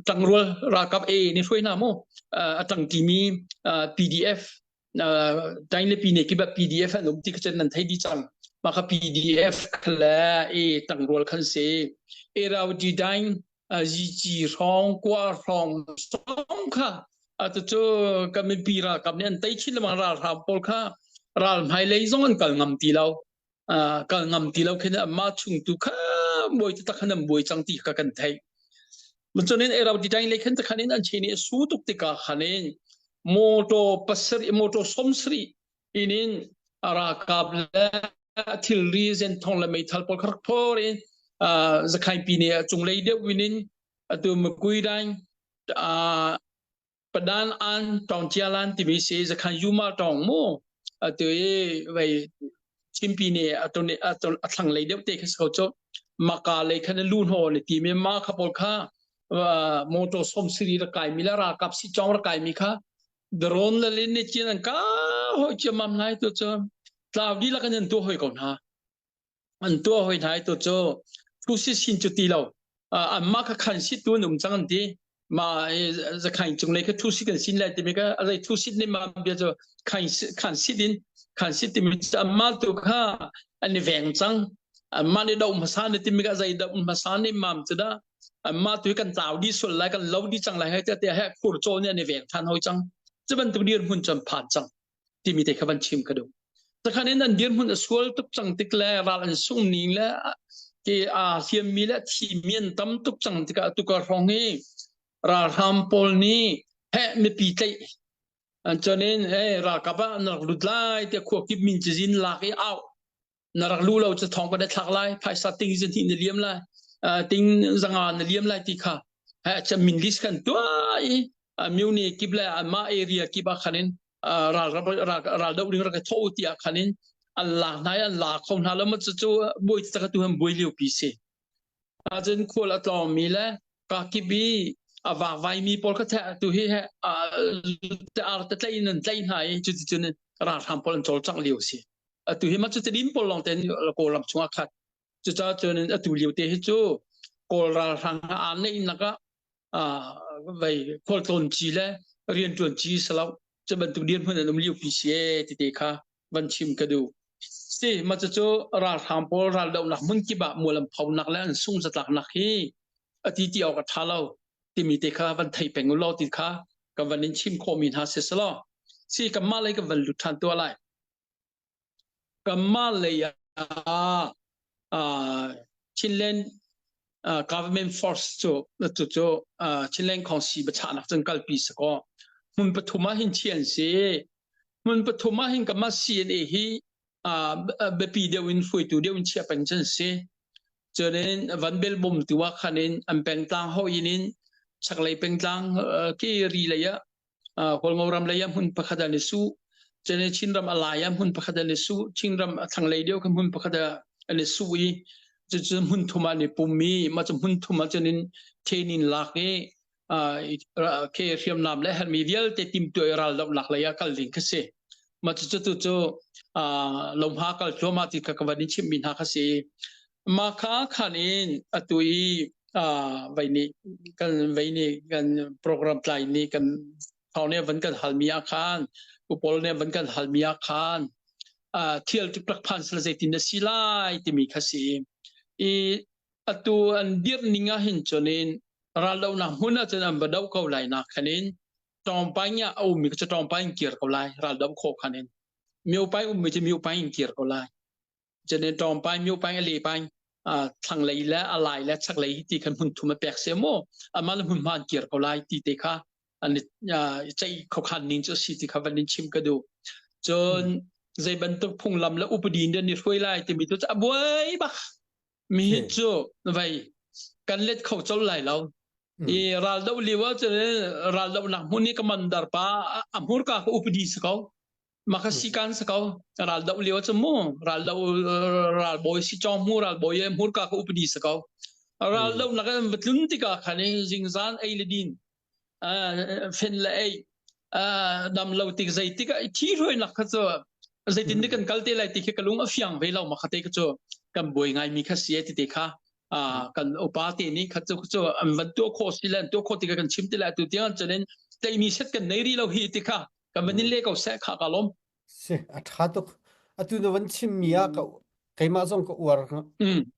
ṭangrual ralkap A nih hruai hna mu a ṭangṭimi PDF Tainlepi ne kiba PDF an um ti kha nan thei di cang mah kha PDF le e ṭangrual khan si Irrawaddy Daing Zici hrawng kua hrawng song kha atu cu kan mipi ralkap nih an tei chin lengmang ralhrang pawl kha ral hmailei zong an kal ngam ti lo kal ngam ti lo khin amah chung tu kha buai taktak khan an buai cang ti kha kan theih. Cun in Erau Ditaing lei khan khan in an chen i su tuk tikah khan in motor pasarih motor 70 in in ralkap le thilri zenthong le meithal pawl kha rak phor in Zakhain pi nih cunglei deuh win in atu Makui daing Padan an tawng cialan timi si zakhan yuma tawng mu atu i vei chimpi nih atun a thlang lei deuh te kha si ko cu maka lei khan lu hno le ti mi ma kha pawl kha motor som siri ra kai mi la ralkap si chong ra kai mi kha drone la lin ni chin an ka hoi chiamam lai tu cu tlau di la kan an tu hoi ko hna An tuah hoi hna i tu cu thu si sin cu ti lo. Anmah kha khan sit tu an um cang an ti. Ma zakhain cung lei kha thu sit kan sin lai timi kha azai thu sit nih ma bia cu khan khan sit in khan sit timi cu anmah tu kha an i veng cang. Anmah nih do hmasa ni timi kha azai do hmasa nih mam cu dah. Anmah tu kan tlau dih sual lai kan lo dih cang lai hei tiah tiah he khur caw nih an i veng than hoi cang. Cu bantuk dirhmun cu an phan cang timi te kha van chim ka duh. Takhan in an dirhmun a sual tuk cang tik le ral an sung ning le ke aa hliammi le thimi an tam tuk cang tikah tukar hrawng hi ralhram pawl nih heh mipi tlaih an cun in hey ralkap ah na rak lut lai tiah khua kip min cazin lak i au na rak lu lo cu thong kan i thlak lai phaisa ting zan hnih na liam lai ting zanga na liam lai ti kha he min list kan tuah i muni kip le mah area kip ah khan in ral ral do ding rak tho ti ah khan in an lak hna an la kho hna lo ma cu cu buai tak tu han buai lio pi si ahcun khual a tlawngmi le kakip i a vakvai mi pawl kha tu hi he ar te tlaih in an tlaih hna i cuticun ralhrang pawl an cawlcangh lio si. Atu hi mah cu Tedim pawl lawng ten Kawlram chungah khat. Cucaah cun atu lio te hi cu Kawl ralhrang aa neihnak ah vei khualtlawn ci le rianṭuan ci salo cu bantuk dirhmun an um lio pi si e ti te kha van chim ka duh. Si mah cucu ralhrang pawl raldohnak hmun kip ah mual an phonak le an sung zatlaknak hi a ti ti awk a ṭha lo timi te kha van thei peng u law ti kha kan van in chim khawhmi hna si selaw si kanmah lei kan van lut ṭhan tuah lai. Kanmah lei ah Chinland government force cu cucu Chinland Council biachahnak cun kalpi si kaw hmun pathum ah hin chiah an si. Hmun pathum ah hin kanmah CNA hi biapi deuh in hruaitu deuh in chiah peng cu an si. Cun in van belbawm tu ah khan in an pengtlang hoih in chaklei pengtlang khi ri lei ah Hualngo ram lei ah hmun pakhat an i su. Cun Chinram a lai ah hmun pakhat an i su. Chinram a thlanglei deuh kha hmun pakhat ah an i su i cucu hmun thum ah an i pum i mah cu hmun thum ah cun in training lak i ke hriamnam le herhmi vialte timtuah i raldohnak lei ah kal ding kha si. Mah cucu tu cu lohma kal thluahmah ti kha ka van in chimhmi hna kha si. Mah kha khan in atu i vei nih kan vei nih kan program tlai nih kan thawng nih van kan halmi ah khan upol nih van kan halmi ah khan thil tuk rak phan sal zeitin na si lai timi kha si i atu an dirh ning ah hin cun in raldohnak hmun ah cun an va doh ko lai nak khan in tawngpai ah a ummi cu tawngpai in kir ko lai raldoh khawh khan in miopai ummi cu miopai in kir ko lai Cun ṭawngpai miopai a lepai thlanglei le a lai le chaklei ti khan hmun thum a pek se mu amah le hmunhma an kir ko lai ti te kha an ceih khokhan ning cu si ti kha van in chim ka duh. Cun zei bantuk phunglam le upadi in ni hruai lai timi tu a buai bak mi hi cu vei kan let kho col lai lo. I ral do liu ah cun ral do nak hmun i commander pa a hmurka ka upadi si ko. Maka sikan sa ko ral do lio cu mu ral do ral bawi si chong mu ral bawi e hmurka ka upadi sa ko ral do nak an tlun tika khan zingzan ei le din fen le ei dam lo tik zei tik thi hruai nak kha cu zeitin ni kan kal te lai ti khi ka lung a fiang ve lo ma kha te ka cu kan buai ngai mi kha si ti te kha kan upa te nih kha cu cu an van tuah khawh si le an tuah khawh ti kha kan chim ti lai tu tiang cun teimi set kan nei ri lo hi ti kha kan van in le ko seh kha ka lawm. Si a ṭha tuk. Atu na van chimmi ah ka keimah zong ka uar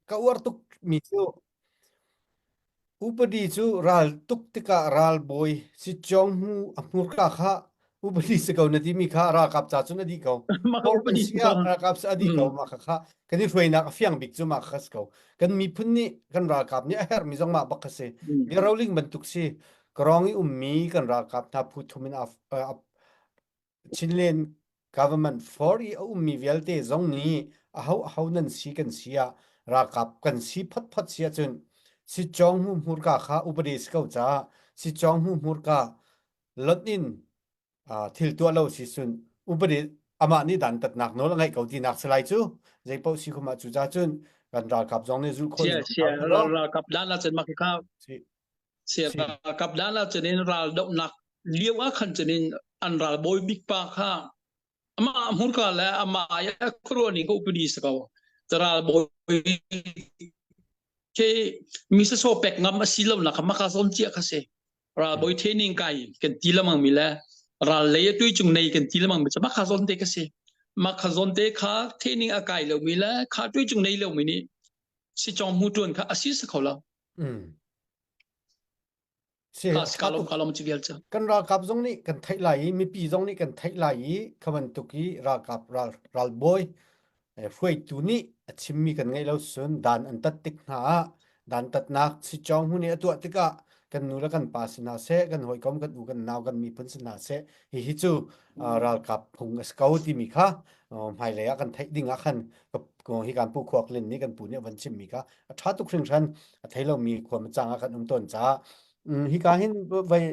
ka uar tuk mi cu upadi cu ral tuk tikah ralbawi si chong mu a hmurka kha upadi si ko na timi kha ralkap ca cun a dih ko. Upadi si ah ralkap si a dih ko mah kha kha kan i hruainak a fiang bik cu mah kha si ko. Kan miphun nih kan ralkap nih a herhmi zong mah bak kha si. Mi roling bantuk si. Karong i ummi kan ralkap hna phu thum in Chinland government for i a ummi vialte zong nih aho aho nan si kan si ah ralkap kan si photphot si ahcun sitcawng hmu hmurka kha upadi si ko caah sitcawng hmu hmurka lot in thil tuah lo si cun upadi amah nih dantatnak nawl a ngeih ko tinak si lai cu zei paoh si khum ah cu ca cun kan ralkap zong nih zulh khawh ralkap dan ah cun mah kha ralkap dan ah cun in ral dohnak lio ah khan cun in an ral bawi bik pa kha amah hmurka le amah ai a khuaruah ning ka upadi si ko ral bawi khi mi sasaw pek ngam a si lo nak maka zawn cia kha si ralbawi training kai kan ti lamang mi le ral lei a tui cung nei kan ti lamang mi cu maka zawn te ka si maka zawn te kha training a kai lo mi le kha tui cung nei lo mi nih si chong mu tuan kha asi sa kho lo. Si, Ka a si ṭha ka lom tuk. ka lom ci vial cu. Kan ralkap zong nih kan theih lai i mipi zong nih kan theih lai i kha bantuk i ralkap ral ralbawi hruaitu nih a chimmi kan ngeih lo cun dan an tat tik hna ah dan tatnak Sichong hmun i a tuah tikah kan nu le kan pa si hna seh kan hawikom kan u kan nau kan miphun si hna seh hihi cu ralkap phung a si ko timi kha hmailei ah kan theih ding ah khan hi kan pu Khuak Lin nih kan pu nih a van chimmi kha a ṭha tuk hringhran a thei lomi khua macang ah kan um tawn caah hika hin vai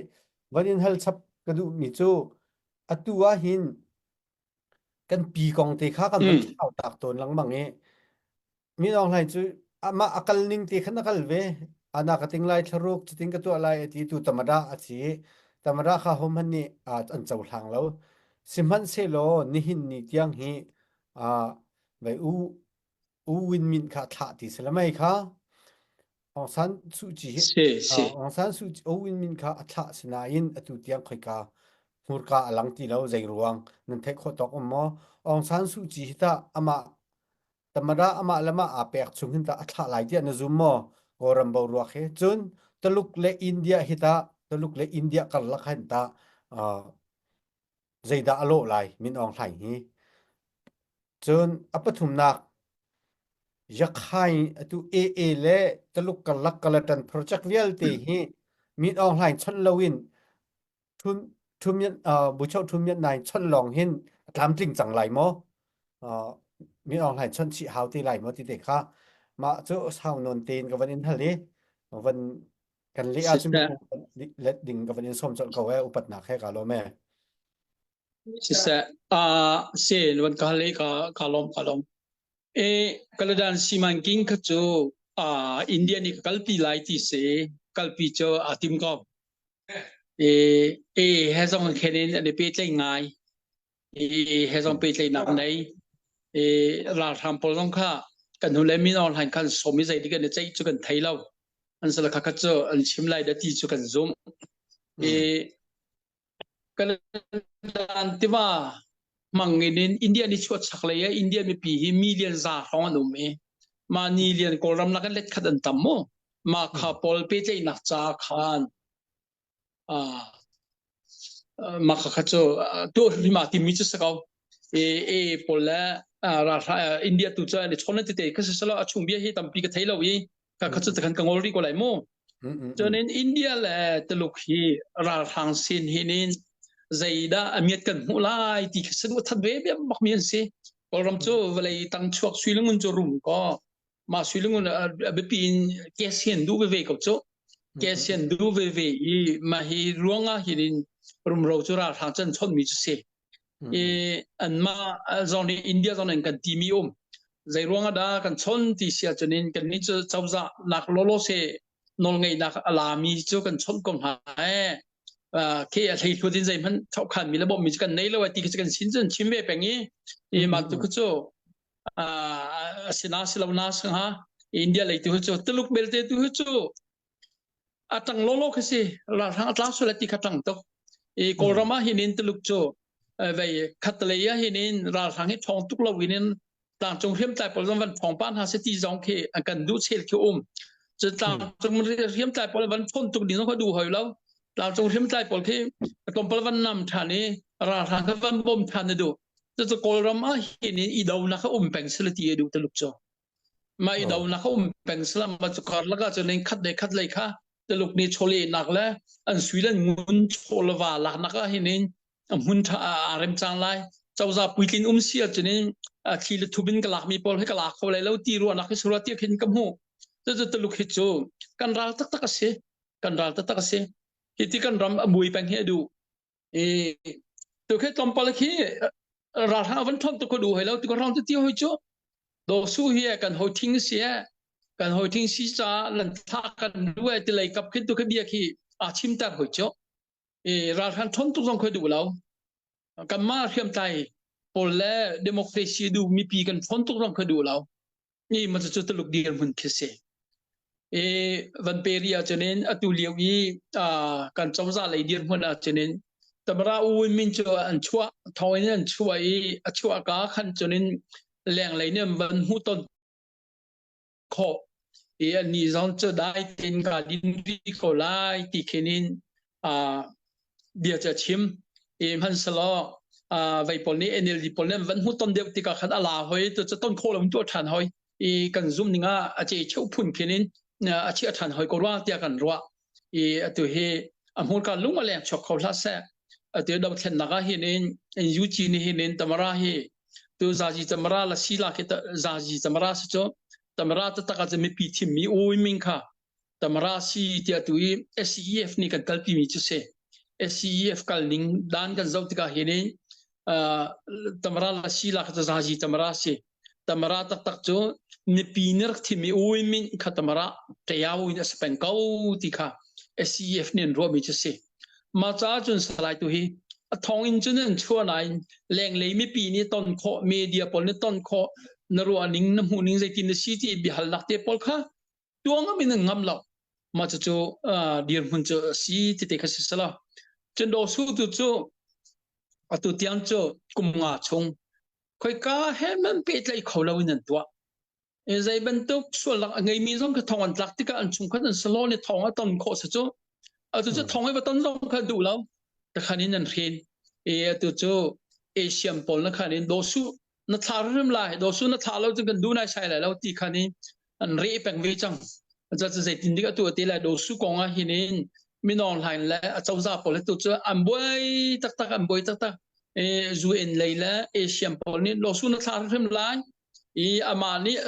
van in hal chap ka duhmi cu atu ah hin kan pi kong te kha kan van thlau tak tawn lengmang i Min Aung Hlaing cu amah a kal ning te khan a kal ve. Ana ka ting lai thlaruk cutin ka tuah lai a ti tu tamada a si. Tamada kha hohmanh nih an cohlang lo. Sihmanhsehlaw nihin ni tiang hi vai u U Win Myint kha thlah ti si le mei kha Aung San Suu Kyi hi Si si. Aung San Suu Kyi U Win Myint kha a thlah sinain atu tiang khoika hmurka a lang ti lo zei ruang nan theih khawh tawk um maw? Aung San Suu Kyi hi tah amah Tamada amah le mah aa pek chung hin tah a thlah lai tiah na zum maw? Kawlram boruak hi. Cun Taluk le India hi tah Taluk le India karlak hin tah uh, zeidah a lawh lai Min Aung Hlaing hi? Cun a pathumnak Yakhai atu AA le Taluk karlak Kalatan project vialte hi Min Aung Hlaing chon loin Thun Thun Myint Buchoh Thun Myint Naing chawnh lawng hin a tlamtling cang lai maw? Min Aung Hlaing chawnh chih hau te lai maw ti te kha mah cu sau nawn tein ka van in hal i van kan leh ahcun let ding ka van in sawm colh ko e upatnak he ka lawm e. Siseh si van ka hal i ka ka lawm ka lawm. E Kaladan simanking kha cu India nih ka kalpi lai ti si kalpi cu aa tim ko. E he zong khen in an i pehtlaih ngai. E he zong pehtlaihnak nei. E ralhrang pawl zong kha kan hnu le min online khan som i zeidik an i ceih cu kan thei lo. An sala kha kha cu an chim lai da ti cu kan zumh. E kan tiva mang in in India ni chuat chak lei ah India mipi hi million za hrawng an um i ma ni lian Kawlram nak let khat an tam mu ma kha pawl pehtlaihnak ca khan ma kha kha cu tu ma timi cu sako e e pawl le ralhra India tu cu an i chon te te kha selo a chung bia hi tampi ka thei lo i ka kha cu khan ka ngol ri ko lai mu cun in India le Tuluk hi ralhrang sin hin in zeidah a miat kan hmuh lai ti kha sanu that ve bia bak mi an si Kawlram cu vawlei tang chuak suilangun cu rum ko mah suilangun a biapi in kesian duh veve ko cu kesian duh veve i mah hi ruangah hin in rumro cu ralhrang chan chon mi cu si i anmah zong nih India zong nih kan timi um zei ruangah dah kan chon ti si ahcun in kan nih cu cozah nak lawlaw se nawlngeihnak a lami cu kan chawnh ko hna ee khi a hlei hlut in zeihmanh chokhan mi le bawmh mi cu kan nei lo ti khi kan sin cun chim ve peng i i mah tu cu a sina silo na sangha India lei tu cu Tuluk belte tu cu a tang lawlaw khi si ralhrang a tla sual ti kha tang tuk i Kawlram ah hin in Tuluk cu vei khatlei ah hin in ralhrang hi ṭhawng tuk lo in in tlangcung hriamtlai pawl zong van ṭhawng pa hna se ti zong khi an kan duh chel khi um cu tlangcung hriamtlai pawl van ṭhawn tuk ding zong kha duh hoi lo tlangcung hriamtlai pawl khi tlawmpal van nam ṭhan i ralhrang kha van bawm ṭhan na duh cucu Kawlram ah hin in i donak kha um peng sila ti a duh Tuluk cu mah i donak a um peng salam ma cu karlak ah cun khat le khat lei kha Tuluk nih chawlehnak le an sui le ngun chawlva laknak ah hin in hmun tha aa rem cang lai cozah puitlin um si ahcun in thli le thup in ka lakmi pawl hi ka lak kho lai lo ti ruahnak hi surah tiah khin ka hmuh cucu Tuluk hi cu kan ral taktak a si kan ral taktak a si hi ti kan ram a mui peng hi a duh i tu khi tlawmpal khi ralhrang van ṭhawn tuk ko duh hoi lo tu ka rang tu ti hoi cu do su hi kan hoi thing si e kan hoi thing si ca lan thla kan du e ti lei kap khin tu khi bia khi a chim ter hoi cu i ralhrang ṭhawn tuk zong khoi duh lo kanmah hriamtlai pawl le democracy du mipi kan ṭhawn tuk zong khoi duh lo i ma cu Tuluk dirhmun khi si. I van pe ri ahcun in atu lio i kan cozah lei dirhmun ahcun in Tamara U Win Min cu an chuah thawng in an chuah i a chuah ka khan cun in lenglei nih an van hmuh ton khawh. I ani zong cu dai tein ka din rih ko lai ti khin in bia cu a chim. I hmanhsehlaw vei pawl nih NLD pawl nih an van hmuh ton deuh tikah khan a la hoi tu cu ton khawh lo in tuah ṭhan hoi. I kan zumh ning ah a ce cheu phun khin in a chiah ṭhan hoi ko rua tiah kan ruah. I atu hi a hmurka lung a leng chuak kho hlah seh. Atu dothlennak ah hin in UG nih hin in Tamara hi tu zazi Tamara la si la khi zazi Tamara si cu Tamara taktak ah cun mipi thimmi ui ming kha Tamara si tiah tu i SCEF nih kan kalpi mi cu si. SCEF kal ning dan kan zoh tikah hin in Tamara la si la kha cu zazi Tamara si. Tamara taktak cu mipi nih rak thimmi ui min kha Tamara ṭeau in a si peng ko ti kha SCEF nih an ruahmi cu si. Mah caah cun Salai tu hi a thong in cun an chuah nain lenglei mipi nih ton khawh media pawl nih ton khawh na ruah ning na hmuh ning zeitin na si ti biahalnak te pawl kha tuah ngam in an ngam lo. Mah cucu dirhmun cu a si ti te kha si sala. Cun Daw Su tu cu atu tiang cu kum nga chung khoika he man pehtlaih kho lo in an tuah. Zei bantuk sualnak a ngeimi zong kha thong an tlak tikah an chungkhat an salo nih thong a ton khawh si cu. Atu cu thong i va ton zong kha duh lo. Takhan in an hrin. E atu cu Asian pawl na khan in dosu na thla rim lai dosu na thla lo cun kan duh nai sai lai lo ti khan in an re peng ve cang. Ca cu zeitin dik atu ati lai dosu kong ah hin in minong hlain le a cozah pawl tu cu an buai taktak an buai taktak. E UN lei le Asian pawl nih dosu na thla hrim lai i amah nih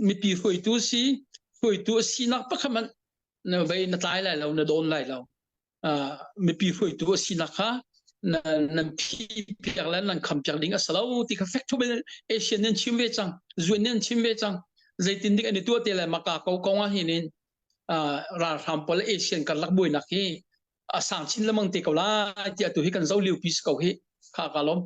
mipi hruaitu si hruaitu a sinak pakhat hmanh na vei na tlai lai lo na dawn lai lo mipi hruaitu a sinak kha nan phi piak le nan kham piak ding a si lo ti kha fek thup in Asian nan chim ve cang zuen nan chim ve cang zeitin dik an i tuah te le maka ko kong ah hin in ralhram pawl Asian karlak buainak hi a sang chin lemang te ko lai tiah tu hi kan zo liu pi si ko hi kha ka lom.